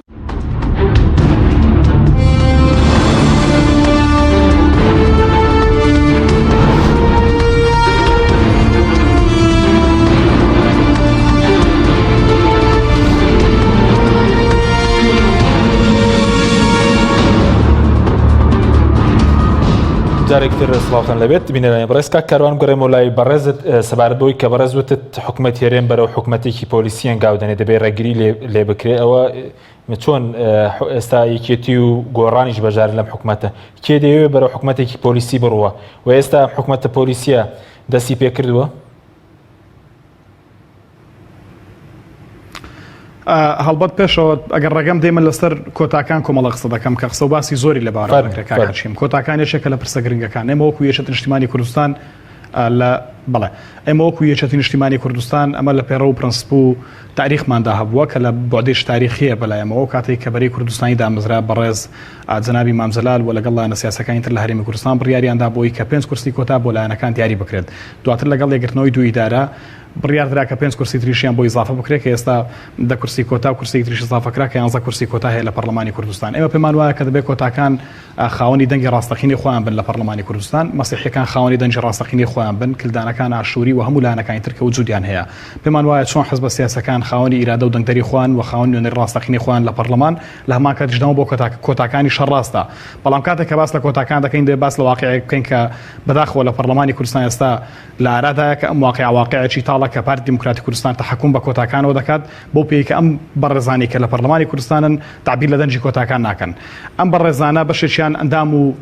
Speaker 1: جارێک تر سڵاوتان لەبێت بینەرانی بەڕێز کاک کاروان گەڕێمەوە لای بەڕێزت سەبارەت بەوەی کە بەڕێز وتت حکومەت هەرێم بەرەو حکومەتێکی پۆلیسی هەنگاو دەنێ دەبێ ڕێگری لێ بکرێ ئەوە چۆن ئێستا یەکێتی و گۆڕانیش بەژار لەم حکومەتە کێ دەیەوێ بەرەو حکومەتێکی پۆلیسی بڕوە و ئێستا حکومەتە پۆلیسیە دەستی پێکردووە؟
Speaker 5: هەڵبەت پێشەوە ئەگەر ڕێگەم دێ من لەسەر کۆتاکان کۆمەڵە قسە دەکەم کە قسە و باسی زۆری لەبارە دەکرێت کاک حەکیم کۆتاکان یەکێکە لە پرسە گرنگەکان ئێمە وەکو یەکێتی نیشتیمانی کوردستان لە بەڵێ ئێمە وەکو یەکێتی نیشتیمانی کوردستان ئەمە لە پەیڕەو و پرەنسپ و تاریخماندا هەبووە کە لە بوعدێکی تاریخیە بەلایەمەوە کاتێک کە بەرەی کوردستانی دامەزرا بەڕێز جەنابی مام جەلال و لەگەڵ لایەنە سیاسەکانی تر لە هەرێمی کوردستان بڕیاریاندا بۆی کە پێنج کورسی کۆتا بۆ لایەنەکان دیاری بکرێت دواتر لەگەڵ یەکگرتنەوەی دوو ئیدارە بڕیار درا کە پێنج کورسی تریشیان بۆ ئیزافە بکرێت کە ئێستا دە کورسی کۆتا و کورسێکی تریش ئیزافە کرا کە یانزە کورسی کۆتا هەیە لە پەرلەمانی کوردستان. ئێمە پێمان وایە کە دەبێت کۆتاکان خاوەنی دەنگی ڕاستەقینەی خۆیان بن لە پەرلەمانی کوردستان، مەسیحییەکان خاوەنی دەنگی ڕاستەقینەی خۆیان بن، کلدانەکان، ئاشووری و هەموو لایەنەکانی تر کە وجودیان هەیە. پێمان وایە چۆن حزبە سیاسیەکان خاوەنی ئیرادە و دەنگدەری خۆیان و خاوەن نوێنەری ڕاستەقینەی خۆیان لە پەرلەمان، لە هەمان کاتیشدا بۆ کۆتاکانیش هەر ڕاستە. بەڵام کاتێک کە باس لە کۆتاکان دەکەین دەبێت باس لە واقیعێک بکەین کە بەداخەوە لە پەرلەمانی کوردستان ئێستا لە ئارادایە کە ئەم واقیعە واقیعێکی تاڵە. ساڵە کە پارتی دیموکراتی کوردستان تەحەکوم بە کۆتاکانەوە دەکات، بەو پێیەی کە ئەم بەڕێزانەی کە لە پەرلەمانی کوردستانن تەعبیر لە دەنگی کۆتاکان ناکەن. ئەم بەڕێزانە بەشێکیان ئەندام و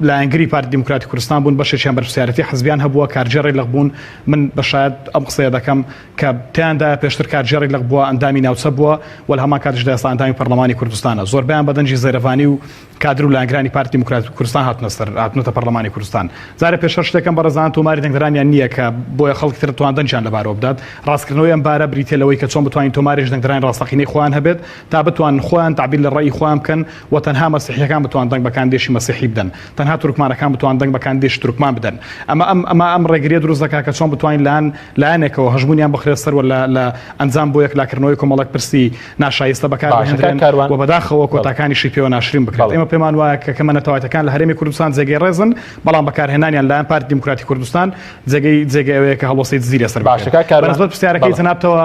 Speaker 5: لایەنگری پارتی دیموکراتی کوردستان بوون، بەشێکیان بەرپرسیارێتی حزبیان هەبووە، کارگێڕی لق بوون، من بە شایەت ئەم قسەیە دەکەم کە تیایاندایە پێشتر کارگێڕی لق بووە، ئەندامی ناوچە بووە و لە هەمان کاتیشدا ئێستا ئەندامی پەرلەمانی کوردستانە. زۆربەیان بە دەنگی زێرەڤانی و کادر و لایەنگرانی پارتی دیموکراتی کوردستان هاتنە سەر هاتنەتە پەرلەمانی کوردستان. جارێ پێش هەر شتێک ئەم بەڕێزانە تۆماری دەنگدەرانیان نییە کە بۆیە خەڵکی تر توان دەنگیان لەبارەوە بدات. ڕاستکردنەوەی ئەم بارە بریتیە لەوەی کە چۆن بتوانین تۆمارێکی دەنگدەرانی ڕاستەقینەی خۆیان هەبێت تا بتوانن خۆیان تەعبیر لە ڕەئی خۆیان بکەن و تەنها مەسیحیەکان بتوان دەنگ بە کاندیدێکی مەسیحی بدەن تەنها تورکمانەکان بتوان دەنگ بە کاندیدێکی تورکمان بدەن ئەمە ئەم ئەمە ئەم ڕێگریە دروست دەکات کە چۆن بتوانین لایەن لایەنێکەوە هەژموونیان بخرێت سەر و لە لە ئەنجام بۆ یەکلاکردنەوەی کۆمەڵێک پرسی ناشایستە بەکار
Speaker 1: باشە کاک
Speaker 5: بهێندرێن
Speaker 1: کاروان
Speaker 5: و بەداخەوە
Speaker 1: بەڵێ
Speaker 5: کۆتاکانیشی پێوە ناشرین بکرێت
Speaker 1: بەڵێ
Speaker 5: ئێمە پێمان وایە کە کەمە نەتەوایەتەکان لە هەرێمی کوردستان جێگەی ڕێزن بەڵام بەکارهێنانیان لایەن پارتی دیموکراتی کوردستان جێگەی جێگەی ئەوەیە کە هەڵوەستەی جدی لەسەر
Speaker 1: باشە
Speaker 5: بکرێت
Speaker 1: کاک کاروان
Speaker 5: بەنسبەت پرسیارەکەی
Speaker 1: بەڵێ
Speaker 5: جەنابتەوە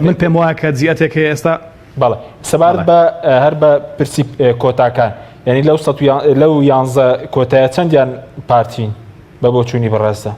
Speaker 5: من پێم وایە کە جیئەتێک هەیە ئێستا
Speaker 1: بەڵێ سەبارەت
Speaker 5: بەڵێ.
Speaker 1: بە هەر بە پرسی کۆتاکان یعنی لەو سە لەو یانزە کۆتایە چەندیان پارتین بە بۆچوونی بەڕێزە؟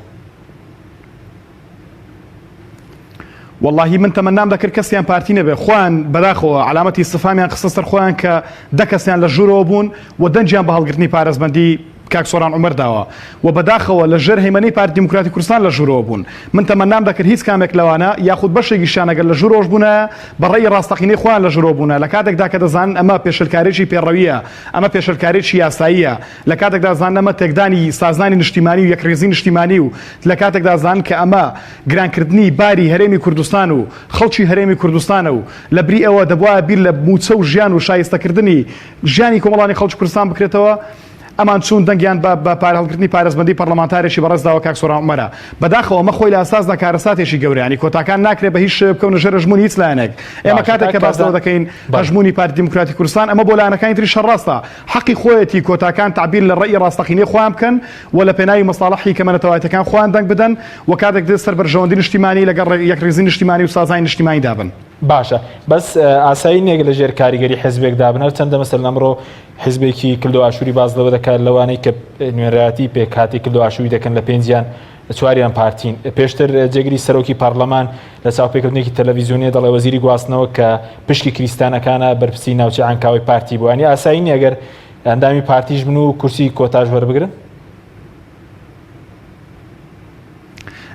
Speaker 5: وەڵاهی من تەمەنام دەکرد کەسیان پارتی نەبێ خۆیان بەداخەوە عەلامەتی ئیستفهامیان خستە سەر خۆیان کە دە کەسیان لە ژوورەوە بوون و دەنگیان بە هەڵگرتنی پارێزبەندی کاک سۆران عومەر داوە و بەداخەوە لە ژێر هەیمەنەی پارتی دیموکراتی کوردستان لە ژوورەوە بوون من تەمەنام دەکرد هیچ کامێک لەوانە یاخود بەشێکیشیان ئەگەر لە ژوورەوەش بوونایە بە ڕەئی ڕاستەقینەی خۆیان لە ژوورەوە بوونە لە کاتێکدا کە دەزانن ئەمە پێشێلکاریی پێڕەوییە ئەمە پێشێلکاریی یاساییە لە کاتێکدا زانن ئەمە تێکدانی سازانی نیشتیمانی و یەکڕیزی نیشتیمانی و لە کاتێکدا زانن کە ئەمە گرانکردنی باری هەرێمی کوردستان و خەڵکی هەرێمی کوردستانە و لە بری ئەوە دەبوایە بیر لە مووچە و ژیان و شایستەکردنی ژیانی کۆمەڵانی خەڵکی کوردستان بکرێتەوە. ئەمان چوون دەنگیان بە بە پارە هەڵگرتنی پارێزبەندی پەڕلەمانتارێکی بەڕێز داوە کاک سۆران عومەرە. بەداخەوە ئەمە خۆی لە ئەساسدا کارەساتێکی گەورەیە یانی کۆتاکان ناکرێ بە هیچ شێوەیەک بکەونە ژێر هەژموونی هیچ لایەنێک. ئێمە
Speaker 1: باشە
Speaker 5: کاتێک
Speaker 1: کاک
Speaker 5: کە باس لەوە
Speaker 1: کارزان
Speaker 5: دەکەین
Speaker 1: بەڵێ.
Speaker 5: هەژموونی پارتی دیموکراتی کوردستان ئەمە بۆ لایەنەکانی تریش هەر ڕاستە. حەقی خۆیەتی کۆتاکان تەعبیر لە ڕەئی ڕاستەقینەی خۆیان بکەن و لە پێناوی مەساڵحی کەمە نەتەوایەتیەکان خۆیان دەنگ بدەن و کاتێک دێت سەر بەرژەوەندی نیشتیمانی لەگەڵ یەکڕیزی نیشتیمانی و سازانی نیشتیمانی دابن.
Speaker 1: باشە بەس ئاسایی نییە لە ژێر کاریگەری حزبێک دابن هەرچەندە مەسەلەن ئەمڕۆ حزبێکی کلدۆ ئاشووری باس لەوە دەکات لەوانەی کە نوێنەرایەتی پێکهاتەی کلدۆ ئاشووری دەکەن لە پێنجیان چواریان پارتین پێشتر جێگری سەرۆکی پەرلەمان لە چاوپێکەوتنێکی تەلەڤیزیۆنیە دەڵێ وەزیری گواستنەوە کە پشکی کریستانەکانە بەرپرسی ناوچەی عەنکاوەی پارتی بوو ینی ئاسایی نییە گەر ئەندامی پارتیش بن و کورسی کۆتاش وەربگرن؟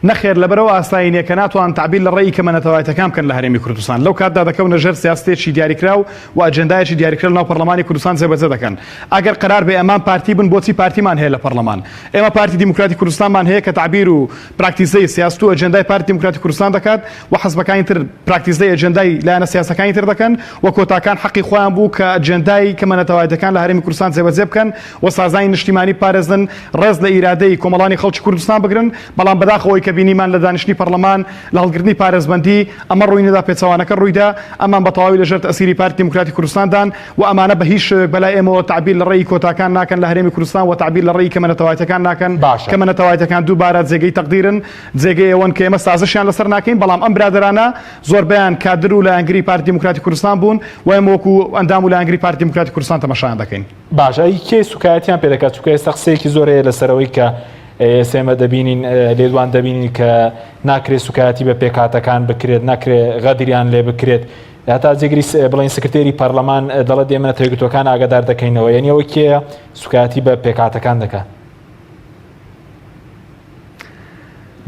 Speaker 5: نەخێر لەبەرئەوە ئاسایی نیە کە ناتوانن تەعبیر لە ڕەئی کەمە نەتەوایەتەکان بکەن لە هەرێمی کوردستان لەو کاتدا دەکەونە ژێر سیاستێکی دیاریکراو و ئەجێندایەکی دیاریکراو لەناو پەرلەمانی کوردستان جێبەجێ دەکەن ئەگەر قەرار بێ ئەمان پارتی بن بۆچی پارتیمان هەیە لە پەرلەمان ئێمە پارتی دیموکراتی کوردستانمان هەیە کە تەعبیر و پراکتیزەی سیاست و ئەجێندای پارتی دیموکراتی کوردستان دەکات و حزبەکانی تر پراکتیزەی ئەجێندای لایەنە سیاسەکانی تر دەکەن و کۆتاکان حەقی خۆیان بوو کە ئەجێندای کەمە نەتەوایەتەکان لە هەرێمی کوردستان جێبەجێ بکەن و سازانی نیشتیمانی بپارێزن، ڕێز لە ئیرادەی کۆمەڵانی خەڵکی کوردستان بگرن، بەڵام بەداخەوە ئەوەی کە بینیمان لە دانیشتنی پەڕلەمان لە هەڵگرتنی پارێزبەندی، ئەمە ڕووی نەدا پێچەوانەکە ڕوویدا، ئەمان بە تەواوی لە ژێر تەئسیری پارتی دیموکراتی کوردستان دان و ئەمانە بە هیچ شێوەیەک بەلای ئێمەوە تەعبیر لە ڕەئی کۆتاکان ناکەن لە هەرێمی کوردستان و تەعبیر لە ڕەئی کەمە نەتەوایەتیەکان ناکەن،
Speaker 1: باشە.
Speaker 5: کەمە نەتەوایەتیەکان دووبارە جێگەی تەقدیرن، جێگەی ئەوەن کە ئێمە سازشیان لەسەر ناکەین، بەڵام ئەم برادەرانە زۆربەیان کادر و لایەنگری پارتی دیموکراتی کوردستان بوون و ئێمە وەکو ئەندام و لایەنگری پارتی دیموکراتی کوردستان تەماشایان دەکەین.
Speaker 1: باشە ئەی کێ سوکایەتیان پێ دەکات چونکە ئێستا قسەیەکی زۆر هەیە لەسەر ئەوەی کە ئێستا ئێمە دەبینین لێدوان دەبینین کە ناکرێت سوکایەتی بە پێکهاتەکان بکرێت ناکرێت غەدریان لێ بکرێت هەتا جێگری بڵێن سکرتێری پەرلەمان دەڵێت ئێمە نەتەوەیەکگرتووەکان ئاگادار دەکەینەوە یعنی ئەوە کێیە سوکایەتی بە پێکهاتەکان دەکات؟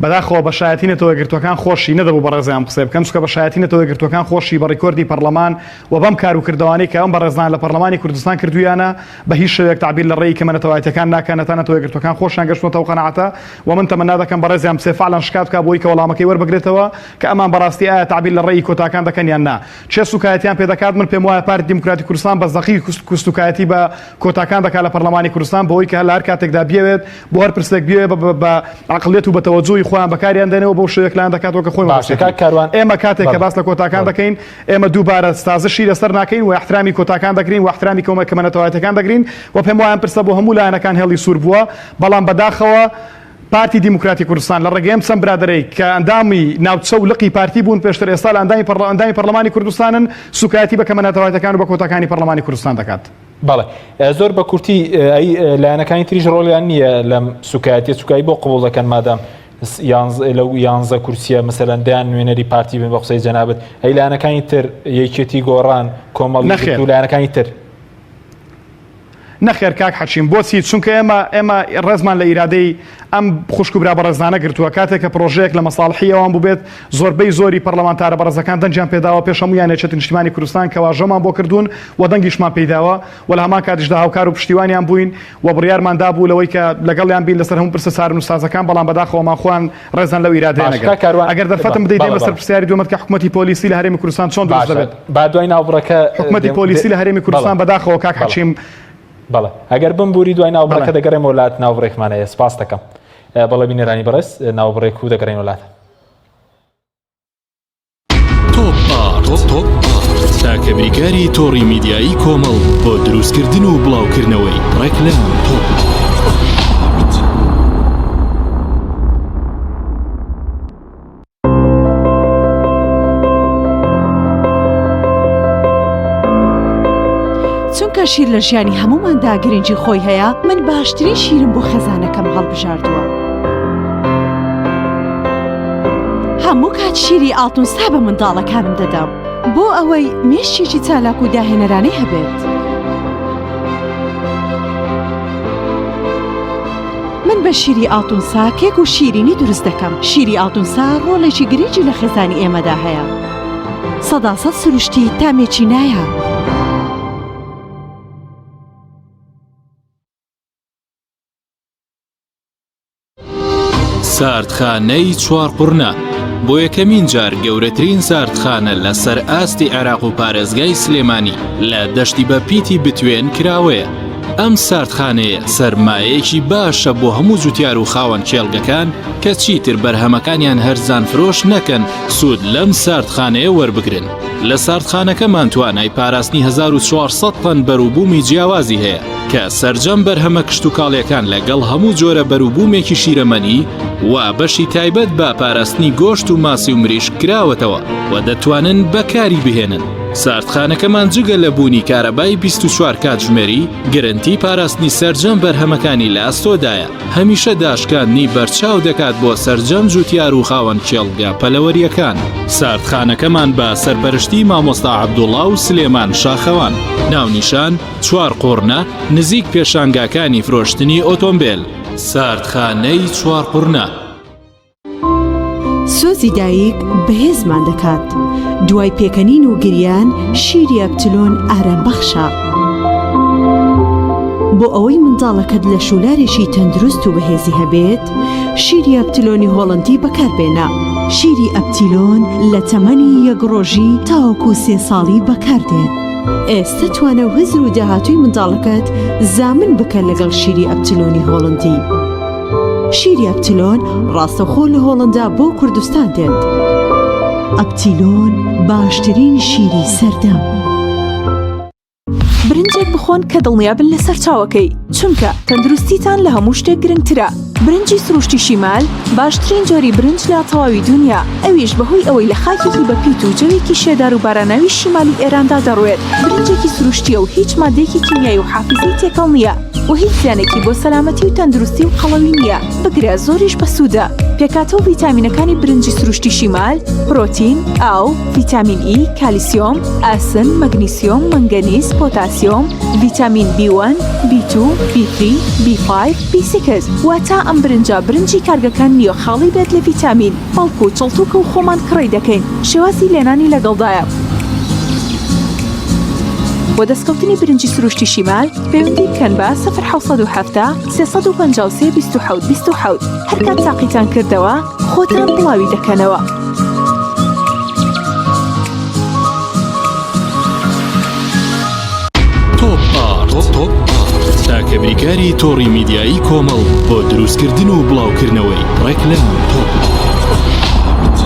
Speaker 5: بەداخەوە بە شایەتی نەتەوە یەکگرتووەکان خۆشی نەدەبوو بەڕێزیان ئەم قسەیە بکەن، چونکە بە شایەتی نەتەوە یەکگرتووەکان خۆشی بە ڕیکۆردی پەڕلەمان و بەم کار و کردەوانەی کە ئەم بەڕێزان لە پەڕلەمانی کوردستان کردوویانە بە هیچ شێوەیەک تەعبیر لە ڕێی کەمە نەتەوایەتیەکان ناکەن هەتا نەتەوە یەکگرتووەکان خۆشیان گەشتوونەتە ئەو قەناعەتە و من تەمەنا دەکەم بەڕێزیان بچێ فعلا شکات بکا بۆی کە وەڵامەکەی وەربگرێتەوە کە ئەمان بەڕاستی ئایا تەعبیر لە ڕێی کۆتاکان دەکەن یان نا کێ سوکایەتیان پێ دەکات من پێم وایە پارتی دیموکراتی کوردستان بە زەقی سوکایەتی بە کۆتاکان دەکات لە پەرلەمانی کوردستان بەوەی کە لە هەر کاتێکدا بیەوێت بۆ هەر پرسێک بیەوێت بە عەقڵیەت و بە تەوەجوهی خۆیان بەکاریان دێنێ و بەو شێوەیە لایان دەکاتەوە کە خۆی
Speaker 1: باشە
Speaker 5: مەبەستێتی.
Speaker 1: کاک کاروان
Speaker 5: ئێمە کاتێک کە
Speaker 1: بەڵێ
Speaker 5: باس لە کۆتاکان
Speaker 1: بەڵێ.
Speaker 5: دەکەین ئێمە دووبارە سازشی لەسەر ناکەین و ئیحترامی کۆتاکان دەگرین و ئیحترامی کۆمە کەمە نەتەوایەتیەکان دەگرین و پێم وایە ئەم پرسە بۆ هەموو لایەنەکان هێڵی سوور بووە بەڵام بەداخەوە پارتی دیموکراتی کوردستان لە ڕێگەی ئەم چەند برادەرەی کە ئەندامی ناوچە و لقی پارتی بوون پێشتر ئێستا لە ئەندامی پەڕلە ئەندامی پەرلەمانی کوردستانن سوکایەتی بە کەمە نەتەوایەتیەکان و بە کۆتاکانی پەرلەمانی کوردستان دەکات.
Speaker 1: بەڵێ زۆر بە کورتی ئەی لایەنەکانی تریش ڕۆڵیان نییە لەم سوکایەتیە سوکایی بۆ قبوڵ دەکەن مادام لەو یانزە کورسیە مەسەلەن دەیان نوێنەری پارتی بن بە قسەی جەنابت ئەی لایەنەکانی تر یەکێتی گۆڕان کۆمەڵ
Speaker 5: نەخێر
Speaker 1: و لایەنەکانی تر
Speaker 5: نەخێر کاک حەکیم بۆچی چونکە ئێمە ئێمە ڕێزمان لە ئیرادەی ئەم خوشک و برا بەڕێزانە گرتووە کاتێک کە پرۆژەیەک لە مەساڵحی ئەوان بووبێت زۆربەی زۆری پەرلەمانتارە بەڕێزەکان دەنگیان پێداوە پێش هەموویان یەکێتی نیشتیمانی کوردستان کە واژۆمان بۆ کردوون و دەنگیشمان پێیداوە و لە هەمان کاتیشدا هاوکار و پشتیوانیان بووین و بڕیارمان دابوو لەوەی کە لەگەڵیان بین لەسەر هەموو پرسە چارەنووسسازەکان بەڵام بەداخەوە ئەمان خۆیان ڕێزیان لەو ئیرادەیە
Speaker 1: باشە
Speaker 5: نەگرت.
Speaker 1: کاک کاروان
Speaker 5: ئەگەر دەرفەتم
Speaker 1: بەڵێ
Speaker 5: بدەیت دێمە
Speaker 1: بەڵێ
Speaker 5: سەر پرسیاری دووەمت کە حکومەتی پۆلیسی لە هەرێمی کوردستان چۆن دروست
Speaker 1: باشە
Speaker 5: دەبێت؟
Speaker 1: با دوای ناوبڕەکە
Speaker 5: حکومەتی
Speaker 1: دێم
Speaker 5: پۆلیسی
Speaker 1: دێ
Speaker 5: لە هەرێمی
Speaker 1: بەڵێ
Speaker 5: کوردستان بەداخەوە کاک
Speaker 1: بەڵێ
Speaker 5: حەکیم
Speaker 1: بەڵێ ئەگەر بمبوری دوای ناوبڕەکە
Speaker 5: بەڵێ.
Speaker 1: دەگەڕێمەوە لات ناوبڕێکمان هەیە سپاست دەکەم بەڵێ بینەرانی بەڕێز ناوبڕێک و دەگەڕێینەوە لات.
Speaker 8: تۆپ ئارت تاکە بریکاری تۆڕی میدیایی کۆمەڵ بۆ دروستکردن و بڵاوکردنەوەی ڕێکلام. تۆپ ئارت.
Speaker 9: چونکە شیر لە ژیانی هەمووماندا گرنگی خۆی هەیە، من باشترین شیرم بۆ خێزانەکەم هەڵبژاردووە. هەموو کات شیری ئاڵتونسا بە منداڵەکانم دەدەم بۆ ئەوەی مێشکێکی چالاک و داهێنەرانەی هەبێت. من بە شیری ئاڵتونسا کێک و شیرینی دروست دەکەم. شیری ئاڵتونسا ڕۆڵێکی گرنگی لە خێزانی ئێمەدا هەیە. سەداسەد سروشتی تامێکی نایاب.
Speaker 8: ساردخانەی چوارقوڕنە بۆ یەکەمین جار گەورەترین ساردخانە لەسەر ئاستی عێراق و پارێزگای سلێمانی لە دەشتی بە پیتی بتوێن کراوەیە. ئەم ساردخانەیە سەرمایەیەکی باشە بۆ هەموو جوتیار و خاوەن کێڵگەکان کە چیتر بەرهەمەکانیان هەرزان فرۆش نەکەن سوود لەم ساردخانەیە وەربگرن. لە ساردخانەکەمان توانای پاراستنی 1400 تەن بەروبوومی جیاوازی هەیە کە سەرجەم بەرهەمە کشتوکاڵیەکان لەگەڵ هەموو جۆرە بەروبوومێکی شیرەمەنی و بەشی تایبەت بە پاراستنی گۆشت و ماسی و مریشک کراوەتەوە و دەتوانن بەکاری بهێنن. ساردخانەکەمان جگە لە بوونی کارەبای 24 کاتژمێری، گرنتی پاراستنی سەرجەم بەرهەمەکانی لە ئەستۆدایە، هەمیشە داشکاندنی بەرچاو دەکات بۆ سەرجەم جوتیار و خاوەن کێڵگە پەلەوەرییەکان. ساردخانەکەمان بە سەرپەرشتی مامۆستا عەبدوڵا و سلێمان شاخەوان. ناونیشان، چوارقوڕنە، نزیک پێشانگاکانی فرۆشتنی ئۆتۆمبێل. ساردخانەی چوارقوڕنە.
Speaker 9: سۆزی دایک بەهێزمان دەکات، دوای پێکەنین و گریان شیری ئەپتلۆن ئارامبەخشە. بۆ ئەوەی منداڵەکەت لەشولارێکی تەندروست و بەهێزی هەبێت، شیری ئەپتلۆنی هۆڵەندی بەکاربێنە. شیری ئەپتیلۆن لە تەمەنی یەک ڕۆژی تاوەکو سێ ساڵی بەکاردێت. ئێستە توانا و هزر و داهاتووی منداڵەکەت زامن بکە لەگەڵ شیری ئەپتلۆنی هۆڵەندی. شیری ئەپتیلۆن ڕاستەوخۆ لە هۆڵەندا بۆ کوردستان دێت. ئەپتیلۆن باشترین شیری سەردەم.
Speaker 10: برنجێک بخۆن کە دڵنیابن لە سەرچاوەکەی، چونکە تەندروستیتان لە هەموو شتێک گرنگترە. برنجی سروشتی شیمال باشترین جۆری برنج لە تەواوی دونیا، ئەویش بەهۆی ئەوەی لە خاکێکی بەپیت و جەوێکی شێدار و باراناوی شیمالی ئێراندا دەڕوێت، برنجێکی سروشتییە و هیچ ماددەیەکی کیمیایی و حافیزەی تێکەڵ نییە. و هیچ زیانێکی بۆ سەلامەتی و تەندروستی و قەڵەوی نییە، بگرە زۆریش بەسوودە. پێکهاتە و ڤیتامینەکانی برنجی سروشتی شیمال، پرۆتین، ئاو، ڤیتامین ئی، کالیسیۆم، ئاسن، مەگنیسیۆم، مەنگەنیز، پۆتاسیۆم، ڤیتامین بی وەن، بی تو، بی ثری، بی فایڤ، بی سیکس، واتە ئەم برنجە برنجی کارگەکان نییە خاڵی بێت لە ڤیتامین، بەڵکو چڵتوکە و خۆمان کڕی دەکەین، شێوازی لێنانی لەگەڵدایە. بۆ دەستکەوتنی برنجی سروشتی شیمال پەیوەندی بکەن بە 0770 353 27 27 هەرکات تاقیتان کردەوە خۆتان بڵاوی دەکەنەوە.
Speaker 8: تۆپ ئارت تاکە بریکاری تۆڕی میدیایی کۆمەڵ بۆ دروستکردن و بڵاوکردنەوەی ڕێکلام. تۆپ ئارت.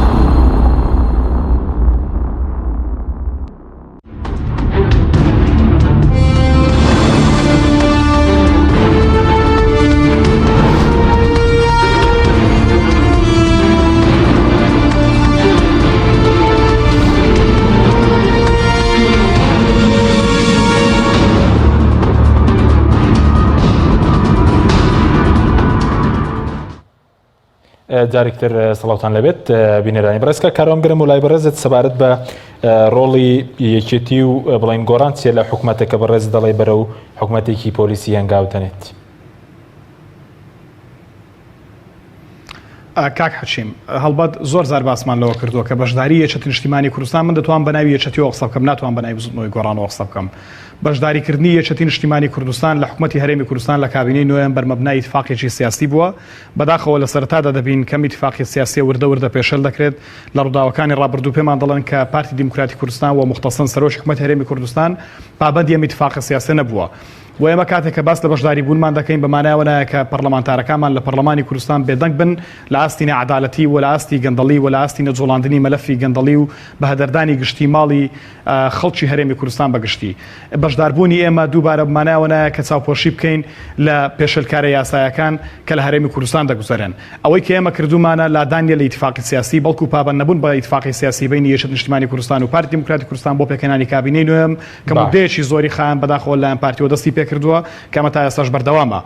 Speaker 1: جارێکتر سڵاوتان لەبێت بینەرانی بەڕێز کاک کاروان گرم و لای بەڕێزت سەبارەت بە ڕۆڵی یەکێتی و بڵین گۆڕان چیە لە حکومەتەکە بەڕێز دەڵێ بەرەو حکومەتێکی پۆلیسی هەنگاو دەنێت.
Speaker 5: کاک حەکیم هەڵبەت زۆر زار باسمان لەوە کردووە کە بەشداری یەکێتی نیشتیمانی کوردستان من دەتوان بە ناوی یەکێتیەوە قسە بکەم ناتوان بە ناوی بزوتنەوەی گۆڕانەوە قسە بکەم بەشداریکردنی یەکێتی نیشتیمانی کوردستان لە حکومەتی هەرێمی کوردستان لە کابینەی نۆیەم بەرمەبنای ئیتفاقێکی سیاسی بووە بەداخەوە لە سەرەتادا دەبین کەم ئیتفاقی سیاسیە وردە وردە پێشێل دەکرێت لە ڕووداوەکانی ڕابردوو پێمان دەڵێن کە پارتی دیموکراتی کوردستان و موختەسەن سەرۆکی حکومەتی هەرێمی کوردستان پابەندی ئەم ئیتفاقە سیاسیە نەبووە و ئێمە کاتێک کە باس لە بەشداری بوونمان دەکەین بە مانای ئەوە نایە کە پەرلەمانتارەکانمان لە پەرلەمانی کوردستان بێدەنگ بن لە ئاستی ناعەدالەتی و لە ئاستی گەندەڵی و لە ئاستی نەجوڵاندنی مەلەفی گەندەڵی و بەهەدەردانی گشتی ماڵی خەڵکی هەرێمی کوردستان بە گشتی. بەشداربوونی ئێمە دووبارە بە مانای ئەوە نایە کە چاوپۆشی بکەین لە پێشێلکارە یاسایەکان کە لە هەرێمی کوردستان دەگوزەرێن. ئەوەی کە ئێمە کردوومانە لادان نیە لە ئیتفاقی سیاسی، بەڵکو پابەند نەبوون بە ئیتفاقی سیاسی بەینی یەکێتی نیشتیمانی کوردستان و پارتی دیموکراتی کوردستان بۆ پێکهێنانی کابینەی نۆیەم کە موددەیەکی زۆری خایاند بەداخەوە لەلایەن پارتیەوە دەستی پێکردووە کە ئەمە تا ئێستاش بەردەوامە.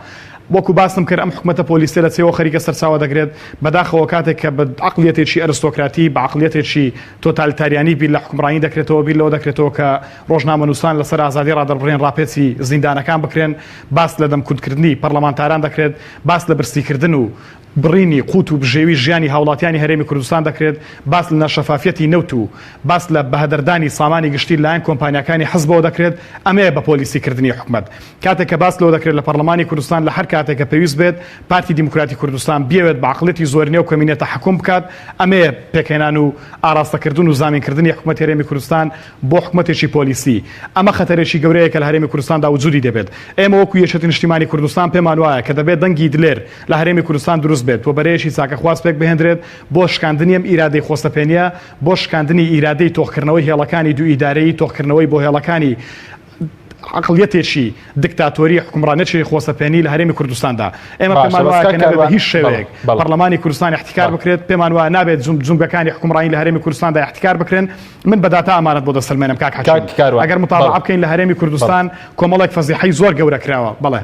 Speaker 5: وەکو باسم کرد ئەم حکومەتە پۆلیسیە لە چێوە خەریکە سەرچاوە دەگرێت، بەداخەوە کاتێک کە بە عەقڵیەتێکی ئەرستۆکراتی، بە عەقڵیەتێکی تۆتالیتاریانی بیر لە حوکمڕانی دەکرێتەوە، بیر لەوە دەکرێتەوە کە ڕۆژنامەنووسان لەسەر ئازادی ڕادەربڕین ڕاپێچی زیندانەکان بکرێن، باس لە دەمکوتکردنی پەرلەمانتاران دەکرێت، باس لە برسیکردن و بڕینی قوت و بژێوی ژیانی هاوڵاتیانی هەرێمی کوردستان دەکرێت، باس لە ناشەفافیەتی نەوت و باس لە بەهەدەردانی سامانی گشتی لەلایەن کۆمپانیاکانی حزبەوە دەکرێت، ئەمەیە بە پۆلیسیکردنی حکومەت. کاتێک کە باس لەوە دەکرێت لە پەرلەمانی کوردستان لە هەر کاتێک کە پێویست بێت پارتی دیموکراتی کوردستان بیەوێت بە عەقڵیەتی زۆرینە و کەمینە تەحەکوم بکات، ئەمەیە پێکهێنان و ئاراستەکردن و زامینکردنی حکومەتی هەرێمی کوردستان بۆ حکومەتێکی پۆلیسی. ئەمە خەتەرێکی گەورەیە کە لە هەرێمی کوردستاندا وجودی دەبێت. ئێمە وەکو یەکێتی نیشتیمانی کوردستان پێمان وایە کە دەبێت دەنگی دلێر لە هەرێمی کوردستان دروست بێت و بەرەیەکی چاکەخواز پێکبهێندرێت بۆ شکاندنی ئەم ئیرادەی خۆسەپێنیە، بۆ شکاندنی ئیرادەی تۆخکردنەوەی هێڵەکانی دوو ئیدارەیی، تۆخکردنەوەی بۆ هێڵەکانی عەقڵیەتێکی دکتاتۆری حوکمڕانیەکی خۆسەپێنی لە هەرێمی کوردستاندا. ئێمە
Speaker 1: باشە
Speaker 5: پێمان
Speaker 1: بەس
Speaker 5: وایە
Speaker 1: کاک
Speaker 5: کە نابێت بە
Speaker 1: کاروان
Speaker 5: هیچ
Speaker 1: بەڵێ
Speaker 5: شێوەیەک
Speaker 1: بەڵێ
Speaker 5: پەرلەمانی کوردستان ئیحتیکار
Speaker 1: بەڵێ
Speaker 5: بکرێت، پێمان وایە نابێت جومگەکانی حوکمڕانی لە هەرێمی کوردستاندا ئیحتیکار بکرێن. من بە داتا ئەمانەت بۆ دەسەلمێنم کاک حەکیم.
Speaker 1: کاک کاروان
Speaker 5: ئەگەر
Speaker 1: بەڵێ
Speaker 5: متابەعە بکەین لە هەرێمی
Speaker 1: بەڵێ
Speaker 5: کوردستان کۆمەڵێک فەزیحەی زۆر گەورە کراوە. بەڵێ.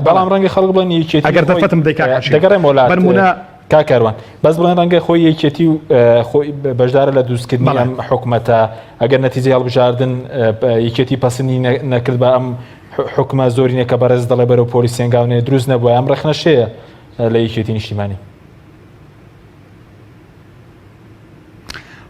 Speaker 1: بەڵام
Speaker 5: بەڵێ.
Speaker 1: ڕەنگە خەڵک بڵێن یەکێتی
Speaker 5: ئەگەر
Speaker 1: خۆی
Speaker 5: دەرفەتم بدەی کاک حەکیم.
Speaker 1: دەگەڕێمەوە لات
Speaker 5: بەنموونە
Speaker 1: کاک کاروان بەس بڵێن ڕەنگە خۆی یەکێتی و خۆی بەشدارە لە دروستکردنی
Speaker 5: بەڵێ.
Speaker 1: ئەم حکومەتە ئەگەر نەتیجەی هەڵبژاردن یەکێتی پەسندی نەکرد بە ئەم حکومە زۆرینە کە بەڕێز دەڵێ بەرەو پۆلیس هەنگاونێ دروست نەبووە ئەم ڕەخنەشەیە لە یەکێتی نیشتیمانی.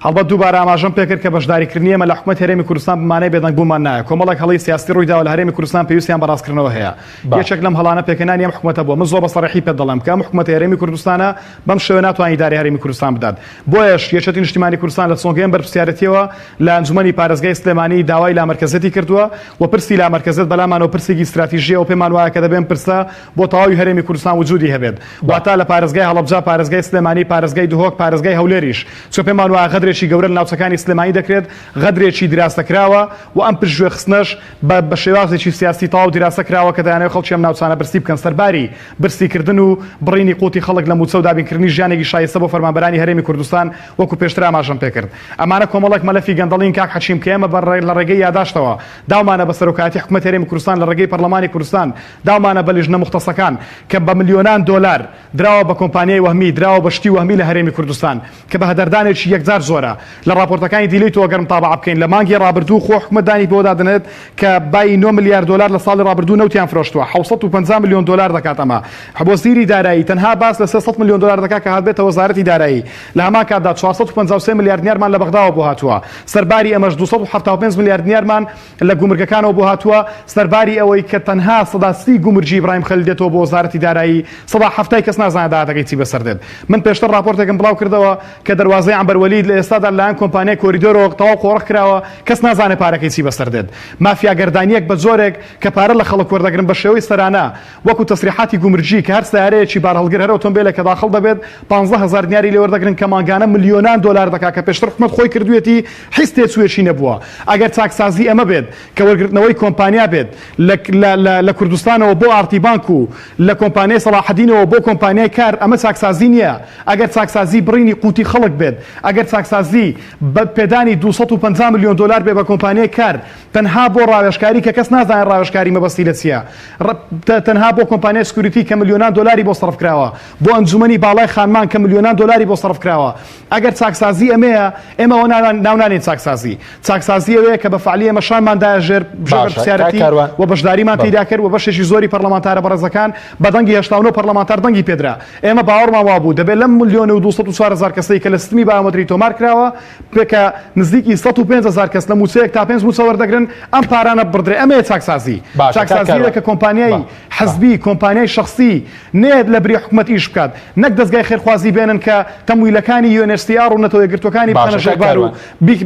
Speaker 5: هەڵبەت دووبارە ئاماژەم پێکرد کە بەشداریکردنی ئێمە لە حکومەتی هەرێمی کوردستان بە مانای بێدەنگبوونمان نایە. کۆمەڵێک هەڵەی سیاسی ڕوویداوە لە هەرێمی کوردستان پێویستیان بە ڕاستکردنەوە هەیە. یەکێک لەم هەڵانە پێکهێنانی ئەم حکومەتە بووە. من زۆر بە سەڕیحی پێت دەڵێم کە ئەم حکومەتی هەرێمی کوردستانە بەم شێوەیە ناتوانێت ئیدارەی هەرێمی کوردستان بدات. بۆیەش یەکێتی نیشتیمانی کوردستان لە سۆنگەی ئەم بەرپرسیارێتییەوە لە ئەنجومەنی پارێزگای سلێمانی داوای لامەرکەزیەتی کردووە و پرسی لامەرکەزیەت بەلامانەوە پرسێکی ستراتیژییە و پێمان وایە کە دەبێ ئەم پرسە بۆ تەواوی هەرێمی کوردستان وجودی هەبێت واتا لە پارێزگای هەڵەبجە، پارێزگای سلێمانی، پارێزگای دهۆک، پارێزگای هەولێریش، چونکە پێمان وایە غەدرێکی گەورە لە ناوچەکانی سلێمانی دەکرێت، غەدرێکی دیراسەکراوە و ئەم پشتگوێخستنەش بە بە شێوازێکی سیاسی تەواو دیراسە کراوە کە دەیانەوێت خەڵکی ئەم ناوچانە برسی بکەن سەرباری برسیکردن و بڕینی قوتی خەڵک لە مووچە و دابینکردنی ژیانێکی شایستە بۆ فەرمانبەرانی هەرێمی کوردستان وەکو پێشتر ئاماژەم پێکرد ئەمانە کۆمەڵێک مەلەفی گەندەڵین کاک حەکیم کە ئێمە بە لە ڕێگەی یاداشتەوە داومانە بە سەرۆکایەتی حکومەتی هەرێمی کوردستان لە ڕێگەی پەرلەمانی کوردستان داومانە بە لیژنە موختەسەکان کە بە ملیۆنان دۆلار دراوە بە کۆمپانیای وەهمی، دراوە بە شتی وەهمی لە هەرێمی کوردستان کە بە هەدەردانێکی یەکجار زۆرە. لە ڕاپۆرتەکانی دیلەیتەوە گەر متابەعە بکەین لە مانگی ڕابردوو خۆ حکومەت دانی پێوەدا دەنێت کە بایی نۆ ملیار دۆلار لە ساڵی ڕابردوو نەوتیان فرۆشتووە، 750 ملیۆن دۆلار دەکات ئەمە. وەزیری دارایی تەنها باس لە 300 ملیۆن دۆلار دەکات کە هاتبێتە وەزارەتی دارایی. لە هەمان کاتدا 453 ملیار دینارمان لە بەغداوە بۆ هاتووە. سەرباری ئەمەش 275 ملیار دینارمان لە گومرگەکانەوە بۆ هاتووە، سەرباری ئەوەی کە تەنها 30% گومرگی ئیبراهیم خەلیل دێتەوە بۆ وەزارەتی دارایی، سەدا حەفتای کەس نازانێت داهاتەکەی چی بەسەر دێت. من پێشتر ڕاپۆرتێکم بڵاو کردەوە کە دەروازەی عەمبەر وەلید لە ئێستادا لەلایەن کۆمپانیای کۆریدۆرەوە تەواو قۆرخ کراوە، کەس نازانێت پارەکەی چی بەسەر دێت. مافیاگەردانییەک بە جۆرێک کە پارە لە خەڵک وەردەگرن بە شێوەی سەرانە، وەکو تەسریحاتی گومرگی کە هەر سەیارەیەکی بارهەڵگر هەر ئۆتۆمبێلێک کە داخڵ دەبێت 15 هەزار دیناری لێ وەردەگرن کە مانگانە ملیۆنان دۆلار دەکات کە پێشتر حکومەت خۆی کردوویەتی هیچ تێچوویەکی نەبووە ئەگەر چاکسازی ئەمە بێت کە وەرگرتنەوەی کۆمپانیا بێت لە لە لە لە کوردستانەوە بۆ ئارتی بانک و لە کۆمپانیای سەڵاحەدینەوە بۆ کۆمپانیای کار ئەمە چاکسازی نییە ئەگەر چاکسازی بڕینی قوتی خەڵک بێت ئەگەر چاکسازی. چاکسازی بە پێدانی 250 ملیۆن دۆلار بێ بە کۆمپانیای کار تەنها بۆ ڕاوێژکاری کە کەس نازانێت ڕاوێژکاری مەبەستی لە چییە تەنها بۆ کۆمپانیای security کە ملیۆنان دۆلاری بۆ سەرف کراوە بۆ ئەنجومەنی باڵای خانمان کە ملیۆنان دۆلاری بۆ سەرف کراوە ئەگەر چاکسازی ئەمەیە ئێمە ئەوە ناو نانێین چاکسازی. چاکسازی ئەوەیە کە بە فەعلی ئێمە شانمان دایە ژێر ژێر
Speaker 1: باشە کاک
Speaker 5: بەرپرسیارەتی
Speaker 1: کاروان
Speaker 5: و بەشداریمان
Speaker 1: بەڵێ.
Speaker 5: تێیدا کرد و بەشێکی زۆری پەرلەمانتارە بەڕێزەکان بە دەنگی 89 پەرلەمانتار دەنگی پێدرا. ئێمە باوەڕمان وابوو دەبێت لەم ملیۆن و 204 هەزار کەسەی کە لە سیستمی بایۆمەتری تۆمار کراوە کە نزیکی 105 هەزار کەس لە مووچەیەک تا پێنج مووچە وەردەگرن ئەم پارانە ببڕدرێ. ئەمەیە چاکسازی.
Speaker 1: باشە کاک
Speaker 5: چاکسازی ئەوەیە
Speaker 1: کاروان
Speaker 5: کە کۆمپانیای
Speaker 1: با با.
Speaker 5: حزبی، کۆمپانیای شەخسی نەیەت لە بری حکومەت ئیش بکات، نەک دەزگای خێرخوازی بێنن کە تەمویلەکانی UNHCR و نەتەوە یەکگرتووەکانی بخەنە
Speaker 1: باشە
Speaker 5: ژێر
Speaker 1: کاک
Speaker 5: بار و
Speaker 1: کاروان.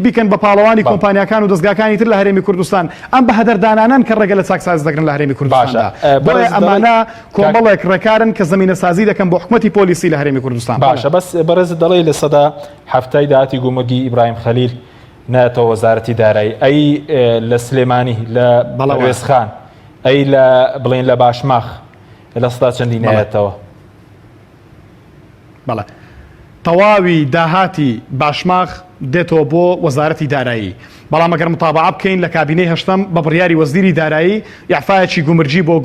Speaker 5: بیکەن بە پاڵەوانی
Speaker 1: بەڵێ.
Speaker 5: کۆمپانیاکان و دەزگاکانی تر لە هەرێمی کوردستان. ئەم بەهەدەردانانەن کە ڕێگە لە چاکسازی دەگرن لە هەرێمی
Speaker 1: باشە
Speaker 5: کوردستاندا. بۆیە
Speaker 1: بەڕێزت دەڵێی
Speaker 5: ئەمانە
Speaker 1: کاک.
Speaker 5: کۆمەڵێک ڕێکارن کە زەمینەسازی دەکەن بۆ حکومەتی پۆلیسی لە هەرێمی کوردستان. بەڵێ.
Speaker 1: باشە بەس بەڕێزت دەڵێی لە سەدا حەفتای داهاتی گومرگی ئیبراهیم خەلیل نایەتەوە وەزارەتی دارایی ئەی لە سلێمانی لە
Speaker 5: بەڵێ وایە.
Speaker 1: پەروێزخان ئەی لە بڵێن لە باشماخ لە سەدا چەندی
Speaker 5: بەڵێ.
Speaker 1: نایەتەوە؟
Speaker 5: بەڵێ. تەواوی داهاتی باشماخ دێتەوە بۆ وەزارەتی دارایی. بەڵام ئەگەر متابەعە بکەین لە کابینەی هەشتەم بە بڕیاری وەزیری دارایی ئیعفایەکی گومرگی بۆ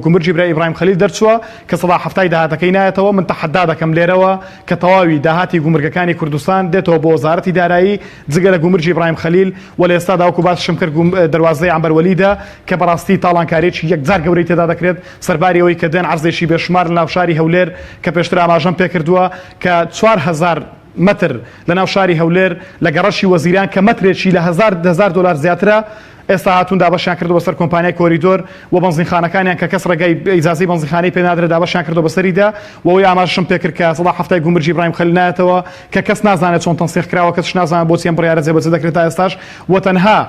Speaker 5: گومرگی برای ئیبراهیم خەلیل دەرچووە کە سەدا حەفتای داهاتەکەی نایەتەوە من تەحەدا دەکەم لێرەوە کە تەواوی داهاتی گومرگەکانی کوردستان دێتەوە بۆ وەزارەتی دارایی جگە لە گومرگی ئیبراهیم خەلیل و لە ئێستادا وەکو باسیشم کرد دەروازەی عەمبەر وەلیدە کە بەڕاستی تاڵانکاریەکی یەکجار گەورەی تێدا دەکرێت سەرباری ئەوەی کە دێن عەرزێکی بێشومار لە ناو شاری هەولێر کە پێشتر ئاماژەم پێکردووە کە 4000 مەتر لە ناو شاری هەولێر لە گەڕەکی وەزیران کە مەترێکی لە هەزار دۆلار زیاترە ئێستا هاتوون دابەشیان کردووە بەسەر کۆمپانیای کۆریدۆر و بەنزینخانەکانیان کە کەس ڕێگای ئیجازەی بەنزینخانەی پێ نادرێت دابەشیان کردووە بەسەریدا و ئەوەی ئاماژەشم پێکرد کە سەدا حەفتای گومرگی ئیبراهیم خەلیل نایەتەوە کە کەس نازانێت چۆن تەنسیق کراوە کەسش نازانێت بۆچی ئەم بڕیارە جێبەجێ دەکرێت تا ئێستاش و تەنها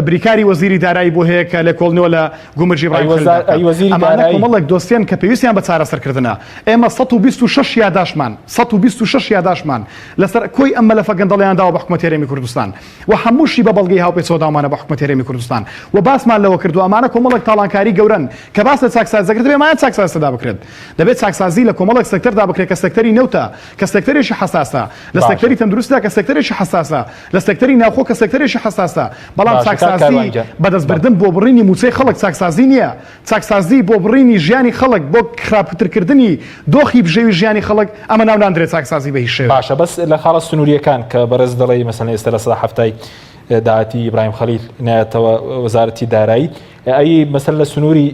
Speaker 5: بریکاری وەزیری دارایی بۆ هەیە کە لێکۆڵنەوە لە گومرگی ئیبراهیم خەلیل دەکات.
Speaker 1: ئەی وەزیری
Speaker 5: ئەمانە
Speaker 1: دارایی؟
Speaker 5: کۆمەڵێک دۆسیەن کە پێویستیان بە چارەسەرکردنە. ئێمە 126 یاداشتمان 126 یاداشتمان لەسەر کۆی ئەم مەلەفە گەندەڵیان داوە بە حکومەتی هەرێمی کوردستان و هەمووشی بە بەڵگەی هاوپێچەوە داومانە بە حکومەتی هەرێمی کوردستان و باسمان لەوە کردووە ئەمانە کۆمەڵێک تاڵانکاری گەورەن کە باس لە چاکسازی دەکرێت دەبێت ئەمانە چاکسازی تێدا بکرێت. دەبێت چاکسازی لە کۆمەڵێک سێکتەردا بکرێت کە سێکتەری نەوتە کە سێکتەرێکی حەساسە، لە
Speaker 1: باشە.
Speaker 5: سێکتەری تەندروستیدا کە سێکتەرێکی حەساسە، لە سێکتەری ناوخۆ کە سێکتەرێکی حەساسە، بەڵام
Speaker 1: باشە کاک
Speaker 5: چاکسازی
Speaker 1: کاروان گیان.
Speaker 5: بە دەست
Speaker 1: بەڵێ.
Speaker 5: بردن بۆ بڕینی مووچەی خەڵک چاکسازی نییە، چاکسازی بۆ بڕینی ژیانی خەڵک، بۆ خراپترکردنی دۆخی بژێوی ژیانی خەڵک، ئەمە ناو ناندرێت چاکسازی بە هیچ شێوەیەک.
Speaker 1: باشە بەس لە خاڵە سنوورییەکان کە بەڕێزت دەڵێی مەسەلەن ئێستا لە سەدا حەفتای داهاتی ئیبراهیم خەلیل نایەتەوە وەزارەتی دارایی، ئەی مەسەلەن لە سنووری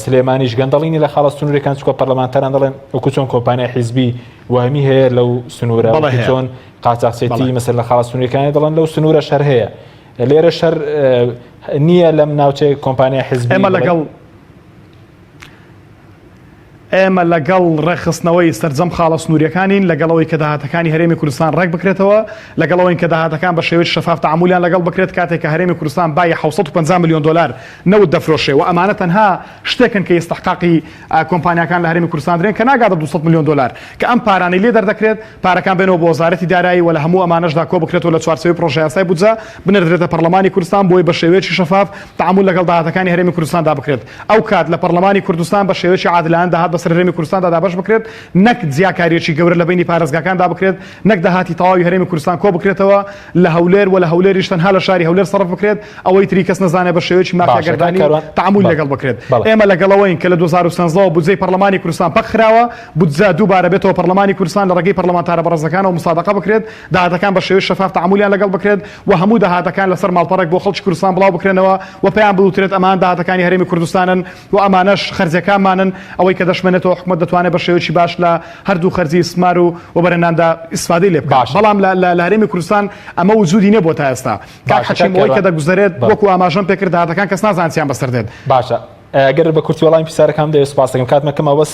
Speaker 1: سلێمانیش گەندەڵی نییە لە خاڵە سنوورییەکان چونکە پەرلەمانتاران دەڵێن وەکو چۆن کۆمپانیای حیزبی وەهمی هەیە لەو سنوورە
Speaker 5: بەڵێ
Speaker 1: وەکو
Speaker 5: هەیە.
Speaker 1: چۆن قاچاخچێتی
Speaker 5: بەڵێ.
Speaker 1: مەسەلەن لە خاڵە سنووریەکانی دەڵێن لەو سنوورە شەر هەیە لێرە شەر نییە لەم ناوچەیە کۆمپانیای حیزبی
Speaker 5: ئێمە
Speaker 1: بڵێ.
Speaker 5: لەگەڵ ئێمە لەگەڵ ڕێکخستنەوەی سەرجەم خاڵە سنووریەکانین، لەگەڵ ئەوەی کە داهاتەکانی هەرێمی کوردستان ڕێک بکرێتەوە، لەگەڵ ئەوەین کە داهاتەکان بە شێوەیەکی شەفاف تەعامولیان لەگەڵ بکرێت، کاتێک کە هەرێمی کوردستان بایی 750 ملیۆن دۆلار نەوت دەفرۆشێ و ئەمانە تەنها شتێکن کە ئیستحقاقی کۆمپانیاکان لە هەرێمی کوردستان درێن کە ناگاتە 200 ملیۆن دۆلار کە ئەم پارانەی لێ دەردەکرێت پارەکان بێنەوە بۆ وەزارەتی دارایی و لە هەموو ئەمانەشدا کۆ بکرێتەوە لە چوارچێوەی پڕۆژەیاسای بودجە بنێردرێتە پەڕلەمانی کوردستان بۆی بە شێوەیەکی شەفاف تەعامول لەگەڵ داهاتەکانی هەرێمی کوردستاندا بکرێت ئەو کات لە پەڕلەمانی کوردستان بە شێوەیەکی عادلانە داهات بەسەر هەرێمی کوردستاندا دابەش بکرێت نەک جیاکارییەکی گەورە لە بەینی پارێزگاکاندا بکرێت نەک داهاتی تەواوی هەرێمی کوردستان کۆ بکرێتەوە لە هەولێر و لە هەولێریش تەنها لە شاری هەولێر سەرف بکرێت ئەوەی تری کەس نەزانێت بە شێوەیەکی
Speaker 1: باشە کاک
Speaker 5: مافیاگەردانی
Speaker 1: کاروان
Speaker 5: تەعامول
Speaker 1: بەڵێ
Speaker 5: لەگەڵ بکرێت
Speaker 1: بەڵێ.
Speaker 5: ئێمە لەگەڵ ئەوەین کە لە 2013 ەوە بودجەی پەڕلەمانی کوردستان پەک خراوە بودجە دووبارە بێتەوە پەڕلەمانی کوردستان لە ڕێگەی پەڕلەمانتارە بەڕێزەکانەوە مسادەقە بکرێت داهاتەکان بە شێوەی شەفاف تەعامولیان لەگەڵ بکرێت و هەموو داهاتەکان لەسەر ماڵپەڕێک بۆ خەڵکی کوردستان بڵاو بکرێنەوە و پێیان بوترێت ئەمان داهاتەکانی هەرێمی کوردستانن و ئەمانەش خەرجیەکانمانن، ئەوەی کە دەشمێنێتەوە حکومەت دەتوانێت بە شێوەیەکی باش لە هەردوو خەرجی ئیستسمار و وەبەرهێناندا ئیستفادەی لێ بکات،
Speaker 1: باشە.
Speaker 5: بەڵام لە لە هەرێمی کوردستان ئەمە وجودی نەبووە تا ئێستا. کاک
Speaker 1: باشە کاک
Speaker 5: حەکیم ئەوەی کە
Speaker 1: کاروان.
Speaker 5: دەگوزەرێت
Speaker 1: بەڵێ.
Speaker 5: وەکو ئاماژەم پێکرد داهاتەکان کەس نازانێت چیان بەسەر دێت.
Speaker 1: باشە ئەگەر بە کورتی وەڵامی پرسیارەکانم دەوێت سوپاس دەکەم کات مەکەمەوە بەس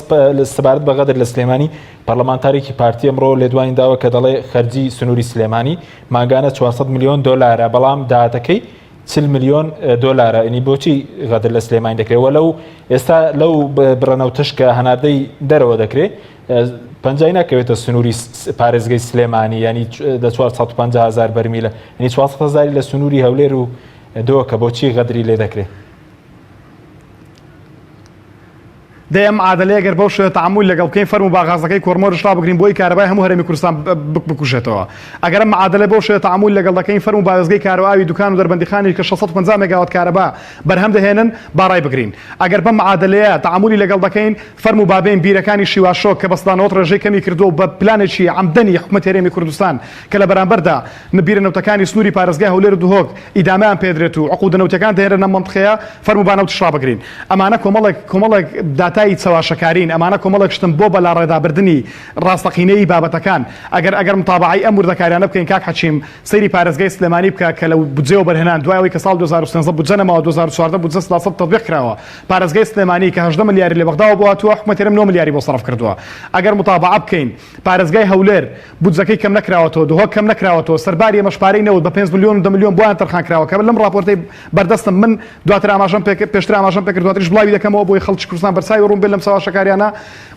Speaker 1: سەبارەت بە غەدر لە سلێمانی پەرلەمانتارێکی پارتی ئەمڕۆ لێدوانی داوە کە دەڵێ خەرجی سنووری سلێمانی مانگانە 400 ملیۆن دۆلارە بەڵام داهاتەکەی 40 ملیۆن دۆلارە ینی بۆچی غەدر لە سلێمانی دەکرێت وە لەو ئێستا لەو بڕە نەوتەش کە هەناردەی دەرەوە دەکرێت پەنجای ناکەوێتە سنووری پارێزگەی سلێمانی ینی لە 450 هزار بەرمیلە ینی 400 هزاری لە سنووری هەولێر و دۆکە بۆچی غەدری لێ دەکرێت؟
Speaker 5: دەی ئەم معادەلەیە گەر بەو شێوە تەعامول لەگەڵ بکەین فەرموو با غازەکەی کۆرمۆرش ڕابگرین بۆی کارەبای هەموو هەرێمی کوردستان بکوژێتەوە. ئەگەر ئەم معادەلە بەو شێوە تەعامول لەگەڵ دەکەین فەرموو با وێستگەی کارۆئاوی دوکان و دەربەندیخانیش کە 650 مێگاوات کارەبا بەرهەم دەهێنن با ڕایبگرین. ئەگەر بەم معادەلەیە تەعامولی لەگەڵ دەکەین فەرموو با بێین بیرەکانی شیواشۆک کە بە 90% ڕێژەی کەمی کردووە و بە پلانێکی عەمدەنی حکومەتی هەرێمی کوردستان کە لە بەرامبەردا بیرە نەوتەکانی سنووری پارێزگای هەولێر و دهۆک ئیدامەیان پێدرێت و عقودە نەوتیەکان دەهێنرێنە ئەم مەنتقەیە، فەرموو با نەوتیش ڕابگرین. ئەمانە کۆمەڵێک کۆمەڵێک داتای چەواشەکارین، ئەمانە کۆمەڵێک شتن بۆ بەلاڕێدابردنی ڕاستەقینەیی بابەتەکان. ئەگەر ئەگەر متابەعەی ئەم وردەکاریانە بکەین کاک حەکیم سەیری پارێزگای سلێمانی بکە کە لە بودجەی وەبەرهێنان دوای ئەوەی کە ساڵ 2013 بودجە نەماوە 2014 بودجە 100% تەتبیق کراوە پارێزگای سلێمانی کە 18 ملیاری لە بەغداوە بۆ هاتووە حکومەت هەرێم 9 ملیاری بۆ سەرف کردووە ئەگەر متابەعە بکەین پارێزگای هەولێر بودجەکەی کەم نەکراوەتەوە، دهۆک کەم نەکراوەتەوە، سەرباری ئەمەش پارەی نەوت بە پێنج ملیۆن و دە ملیۆن بۆیان تەرخان کراوە کە لەم ڕاپۆرتەی بەردەستم من دواتر ئاماژەم پێ پێشتر ئاماژەم پێ کرد دواتریش بڵاوی دەکەمەوە بۆی خەڵکی کوردستان بەرچاوی ڕوون بێت لەم چەواشەکاریانە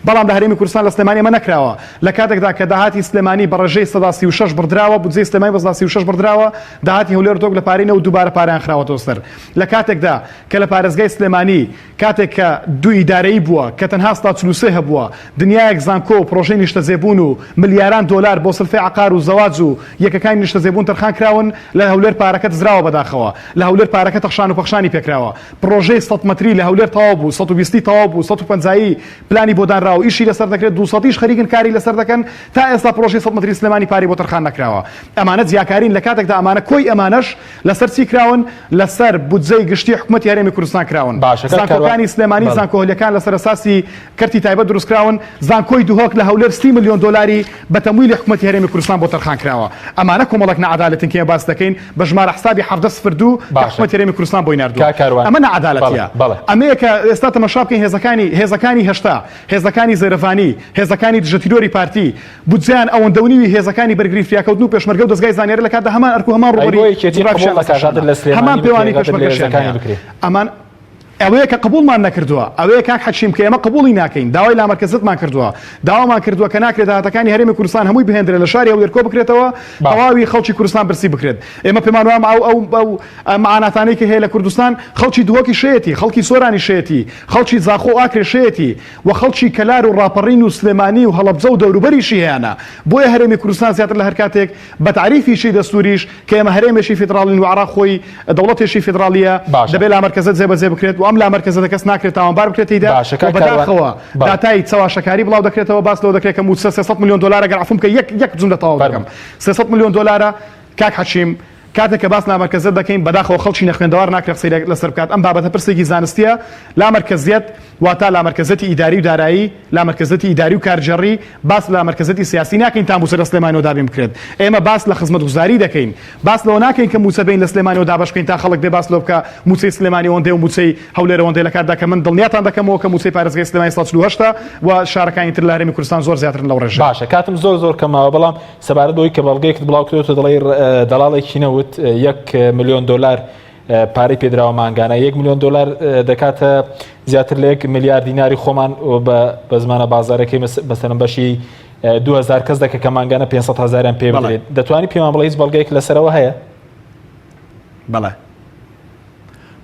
Speaker 5: بەڵام لە هەرێمی کوردستان لە سلێمانی ئەمە نەکراوە لە کاتێکدا کە داهاتی سلێمانی بە ڕێژەی 36 بڕدراوە بودجەی سلێمانی بە 36 بڕدراوە داهاتی هەولێر و دهۆک لە پارەی نەوت دووبارە پارەیان خراوەتەوە سەر لە کاتێکدا کە لە پارێزگای سلێمانی کاتێک کە دوو ئیدارەیی بووە کە تەنها 143 هەبووە، دنیایەک زانکۆ و پڕۆژەی نیشتەجێبوون و ملیاران دۆلار بۆ سلفەی عەقار و زەواج و یەکەکانی نیشتەجێبوون تەرخان کراون، لە هەولێر پارەکە دزراوە بەداخەوە لە هەولێر پارەکە تەخشان و پەخشانی پێکراوە. پڕۆژەی سەد مەتری لە هەولێر تەواو بوو، 120 ی تەواو بوو، 150 ی پلانی بۆ دانراوە و ئیشی لەسەر دەکرێت، دوو سەدیش خەریکن کاری لەسەر دەکەن، تا ئێستا پڕۆژەی سەد مەتری سلێمانی پارەی بۆ تەرخان نەکراوە. ئەمانە جیاکارین لە کاتێکدا ئەمانە کۆی ئەمانەش لەسەر چی کراون؟ لەسەر بودجەی گشتی حکومەتی هەرێمی کوردستان کراون.
Speaker 1: باشە کاک کاروان.
Speaker 5: زانکۆکانی سلێمانی،
Speaker 1: بەڵێ.
Speaker 5: زانکۆ ئەهلیەکان لەسەر ئەساسی کەرتی تایبەت دروستکراون. زانکۆی دهۆک لە هەولێر 30 ملیۆن دۆلاری بە تەمویلی حکومەتی هەرێمی کوردستان بۆ تەرخان کراوە. ئەمانە کۆمەڵێک ناعەدالەتن کە ئێمە باس دەکەین بە ژمارە حسابی 17 سفر دوو کە
Speaker 1: باشە
Speaker 5: حکومەتی هەرێمی کوردستان بۆی ناردووە.
Speaker 1: کاک کاروان.
Speaker 5: ئەمە
Speaker 1: بەڵێ
Speaker 5: ناعەدالەتیە.
Speaker 1: بەڵێ.
Speaker 5: ئەمەیە کە ئێستا تەمەشا بکەین هێزەکانی هێزەکانی هەشتا، هێزەکانی زێرەڤانی، هێزەکانی دژەتیرۆری پارتی، بودجەیان ئەوەندە و نیوی هێزەکانی بەرگری فریاکەوتن و پێشمەرگە و دەزگای زانیاری لە کاتدا هەمان ئەرک و هەمان
Speaker 1: ئەی
Speaker 5: ڕووبەری
Speaker 1: بۆ یەکێتی قبوڵ
Speaker 5: جوگرافیشیان
Speaker 1: دەکات
Speaker 5: لەسەر شانە
Speaker 1: غەدر لە سلێمانی
Speaker 5: هەمان
Speaker 1: بکرێ
Speaker 5: پێوانەی
Speaker 1: غەدر لە
Speaker 5: پێشمەرگەشیان
Speaker 1: هێزەکانی
Speaker 5: هەیە
Speaker 1: بکرێ؟
Speaker 5: ئەمان ئەوەیە کە قبوڵمان نەکردووە ئەوەیە کاک حەکیم کە ئێمە قبوڵی ناکەین داوای لامەرکەزەتمان کردووە داوامان کردووە کە ناکرێت داهاتەکانی هەرێمی کوردستان هەمووی بهێندرێت لە شاری هەولێر کۆ بکرێتەوە
Speaker 1: باشە.
Speaker 5: تەواوی خەڵکی کوردستان برسی بکرێت ئێمە پێمان وایە ئەو ئەو ئەو معاناتانەی کە هەیە لە کوردستان خەڵکی دهۆکی شەیەتی خەڵکی سۆرانی شەیەتی خەڵکی زاخۆ و ئاکرێ شەیەتی و خەڵکی کەلار و ڕاپەڕین و سلێمانی و هەڵەبجە و دەوروبەریشی هەیانە، بۆیە هەرێمی کوردستان زیاتر لە هەر کاتێک بە تاریفیی دەستووریش کە ئێمە هەرێمێکی فیدڕاڵین و عێراق خۆی دەوڵەتێکی فیدڕاڵییە
Speaker 1: باشە.
Speaker 5: دەبێ لامەرکەزەت جێبەجێ بکرێت و ئەم لامەرکەزەتە کەس ناکرێت تاوانبار بکرێت تێیدا
Speaker 1: باشە
Speaker 5: و
Speaker 1: کاک کاروان
Speaker 5: بەداخەوە
Speaker 1: بەڵێ.
Speaker 5: داتای چەواشەکاری بڵاو دەکرێتەوە باس لەوە دەکرێت کە مووچە 300 ملیۆن دۆلارە گەر عەفوم بکەی یەک یەک جوملە تەواو دەکەم
Speaker 1: فەرموو.
Speaker 5: 300 ملیۆن دۆلارە کاک حەکیم کاتێک کە باس لامەرکەزیەت دەکەین بەداخەوە خەڵکی نەخوێندەوار ناکرێت قسەی لەسەر بکات ئەم بابەتە پرسێکی زانستیە لامەرکەزیەت واتا لامەرکەزیەتی ئیداری و دارایی لامەرکەزیەتی ئیداری و کارگێڕی باس لە لامەرکەزیەتی سیاسی ناکەین تا موچە لە سلێمانیەوە دابین بکرێت ئێمە باس لە خزمەتگوزاری دەکەین باس لەوە ناکەین کە موچە بین لە سلێمانیەوە دابەش بکەین تا خەڵک بێ باس لەوە بکا موچەی سلێمانی ئەوەندەیە و موچەی هەولێر ئەوەندەیە لە کاتدا کە من دڵنیاتان دەکەمەوە کە موچەی پارێزگای سلێمانی 148 و شارەکانی تر لە هەرێمی کوردستان زۆر زیاترن لەو ڕێژەیە.
Speaker 1: باشە کاتم زۆر زۆر کەم ماوە بەڵام سەبارەت بەوەی کە بەڵگەیەکت بڵاو کردووەتەوە دەڵێی دەڵاڵێکی نەوت یەک ملیۆن دۆلار پارەی پێدراوە مانگانە یەک ملیۆن دۆلار دەکاتە زیاتر لە یەک ملیار دیناری خۆمان بە زمانە بازارەکەی مەسەلەن بەشی 2000 کەس دەکە کە مانگانە 500 هزاریان پێ بدرێت دەتوانی پێمان بڵێ هیچ بەڵگەیەک لەسەرەوە هەیە؟
Speaker 5: بەڵێ.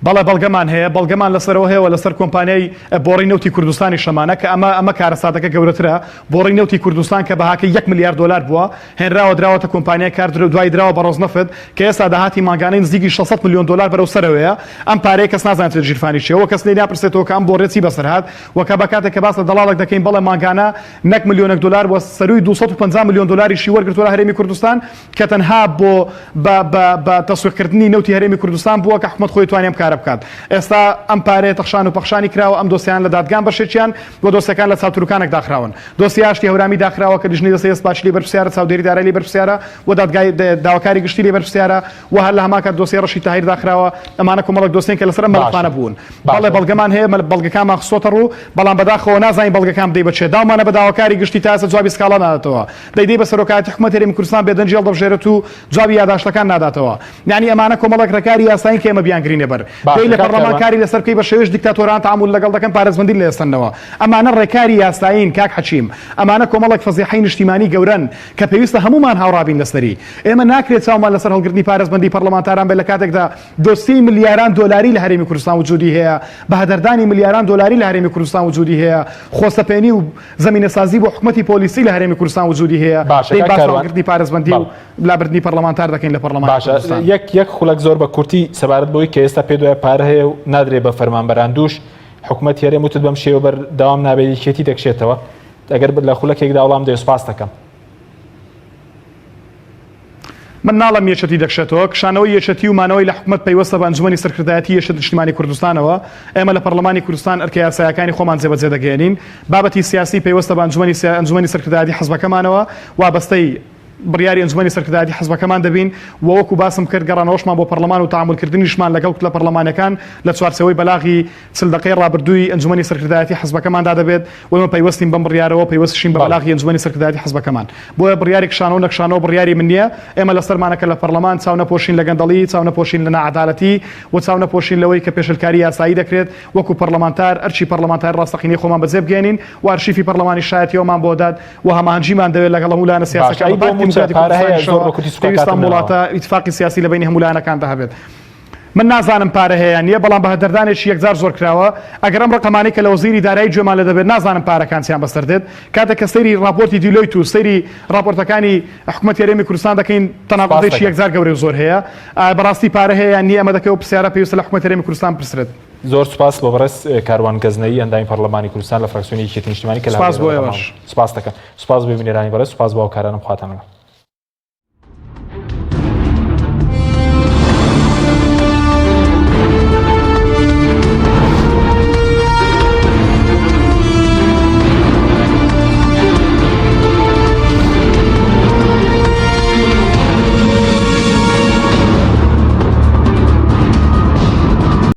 Speaker 5: بەڵێ بەڵگەمان هەیە، بەڵگەمان لەسەرەوە هەیە و لەسەر کۆمپانیای بۆڕی نەوتی کوردستانیش هەمانە کە ئەمە ئەمە کارەساتەکە گەورەترە، بۆڕی نەوتی کوردستان کە بەهاکەی یەک ملیار دۆلار بووە هێنراوە دراوەتە کۆمپانیای کار دوای دراوە بە ڕۆزنەفت کە ئێستا داهاتی مانگانەی نزیکی 600 ملیۆن دۆلار بەرەو سەرەوەیە ئەم پارەیە کەس نازانێت لە ژیرفانی چییە و کەس لێی ناپرسێتەوە کە ئەم بۆڕیە چی بەسەر هات و کە بە کاتێک کە باس لە دەڵاڵێک دەکەین بەڵێ مانگانە نەک ملیۆنێک دۆلار و سەرووی 250 ملیۆن دۆلاریشی وەرگرتووە لە هەرێمی کوردستان کە تەنها بۆ بە بە بە تەسویق کردنی نەوتی هەرێمی کوردستان بووە کە حکومەت خۆی توانی ئەم کارە بکات. ئێستا ئەم پارەیە تەخشان و پەخشانی کراوە، ئەم دۆسیانە لە دادگان بەشێکیان و دۆسیەکان لە چاوتروکانێک داخراون. دۆسیەی ئاشتی هەورامی داخراوە کە لیژنەی دەستەی دەستپاکی لێی بەرپرسیارە، چاودێری دارایی لێی بەرپرسیارە و دادگای داواکاری گشتی لێی بەرپرسیارە و هەر لە هەمان کات دۆسیەی ڕەشید تاهیر داخراوە. ئەمانە کۆمەڵێک دۆسیەن کە لەسەر ئەم
Speaker 1: باشە
Speaker 5: مەلەفانە بوون. بەڵێ
Speaker 1: باشە.
Speaker 5: بەڵگەمان هەیە، بەڵگەکانمان خستۆتە ڕوو، بەڵام بەداخەوە نازانین بەڵگەکان بدەی بە کێ. داومانە بە داواکاری گشتی تا ئێستا جوابی سکاڵا ناداتەوە. دەیدەی بە سەرۆکایەتی حکومەتی هەرێمی کوردستان بێدەنگی هەڵدەبژێرێت و جوابی یاداشتەکان ناداتەوە. یانی ئەمانە کۆمەڵێک ڕێکاری یاسایین کە ئێمە بیانگرینە بەر. دەی لە پەڕلەمان کاری لەسەر بکەی بە شێوەیەش دیکتاتۆران تەعامول لەگەڵ دەکەن پارێزبەندی لێ ئەسەننەوە. ئەمانە ڕێکاری یاسایین کاک حەکیم. ئەمانە کۆمەڵێک فەزیحەی نیشتیمانی گەورەن کە پێویستە هەموومان هاوڕا بین لەسەری. ئێمە ناکرێت چاومان لەسەر هەڵگرتنی پارێزبەندی پەڕلەمانتاران بێت لە کاتێکدا دۆسیەی ملیاران دۆلاری لە هەرێمی کوردستان وجودی هەیە، بەهەدەردانی ملیاران دۆلاری لە هەرێمی کوردستان وجودی هەیە، خۆسەپێنی و زەمینەسازی بۆ حکومەتی پۆلیسی لە هەرێمی کوردستان وجودی هەیە.
Speaker 1: باشە
Speaker 5: دەی
Speaker 1: کاک
Speaker 5: باس لە
Speaker 1: کاروان
Speaker 5: هەڵگرتنی پارێزبەندی و
Speaker 1: بەڵێ.
Speaker 5: لابردنی پەڕلەمانتار دەکەین لە پەڕلەمانی
Speaker 1: باشە
Speaker 5: کوردستان.
Speaker 1: یەک یەک خولەک زۆر بە کورتی سەبارەت بەوەی کە ئێستا پێت وایە پارە هەیە و نادرێ بە فەرمانبەران دووش حکومەتی هەرێم وتت بەم شێوە بەردەوام نابێت یەکێتی دەکشێتەوە ئەگەر لە خولەکێکدا وەڵام دەی سوپاست دەکەم.
Speaker 5: من ناڵێم یەکێتی دەکشێتەوە، کشانەوەی یەکێتی و مانەوەی لە حکومەت پەیوەستە بە ئەنجومەنی سەرکردایەتی یەکێتی نیشتیمانی کوردستانەوە، ئێمە لە پەڕلەمانی کوردستان ئەرکە یاسایەکانی خۆمان جێبەجێ دەگەیەنین، بابەتی سیاسی پەیوەستە بە ئەنجومەنی ئەنجومەنی سەرکردایەتی حزبەکەمانەوە، وابەستەی بڕیاری ئەنجومەنی سەرکردایەتی حزبەکەمان دەبین و وەکو باسم کرد گەڕانەوەشمان بۆ پەڕلەمان و تەعامولکردنیشمان لەگەڵ کوتلە پەڕلەمانیەکان لە چوارچێوەی بەلاغی 40 دەقەی ڕابردووی ئەنجومەنی سەرکردایەتی حزبەکەماندا دەبێت و ئێمە پەیوەستین بەم بڕیارەوە پەیوەستیشین بە بەلاغی ئەنجومەنی سەرکردایەتی حزبەکەمان بۆیە بڕیاری کشانەوە نەکشانەوە بڕیاری من نییە ئێمە لەسەرمانە کە لە پەڕلەمان چاو نەپۆشین لە گەندەڵی چاو نەپۆشین لە ناعەدالەتی و چاو نەپۆشین لەوەی کە پێشلکاری یاسایی دەکرێت وەکو پەڕلەمانتار ئەرکی پەڕلەمانتاری ڕاستەقینەی خۆمان بەجێ بگەیەنین و ئەرشیفی پەڕلەمانی شایەتیەوەمان بۆ داد و هەماهەنگیمان دەوێت لەگەڵ هەموو لایەنە سیاسەکان بە پارتی دیموکراتی کوردستانیشەوە پێویستە ئەم وڵاتە ئیتفاقی سیاسی لە بەینی هەموو لایەنەکاندا هەبێت. من نازانم پارە هەیە یان نییە، بەڵام بەهەدەردانێکی یەکجار زۆر کراوە. ئەگەر ئەم ڕەقەمانەی کە لە وەزیری دارایی گوێمان لێ دەبێت، نازانم پارەکان چیان بەسەر دێت. کاتێک کە سەیری ڕاپۆرتی دیلۆیت و سەیری ڕاپۆرتەکانی حکومەتی هەرێمی کوردستان دەکەین، تەناقوزێکی یەکجار گەورەی و زۆر هەیە. ئایا بەڕاستی پارە هەیە یان نییە، ئەمە دەکەوێت ئەو پرسیارە پێویستە لە حکومەتی هەرێمی کوردستان بپرسرێت.
Speaker 1: زۆر سوپاس بۆ بەڕێز کاروان گەزنەیی ئەندامی پەڕلەمانی کوردستان لە فراکسیۆنی یەکێتی نیشتیمانی کە لە
Speaker 5: سوپاس بۆ
Speaker 1: هەولێرەوە
Speaker 5: ئێوەش.
Speaker 1: سوپاس دەکەم. سوپاس بۆ بینەرانی بەڕێز، سوپاس بۆ هاوکارانم خواتان لەگەڵ.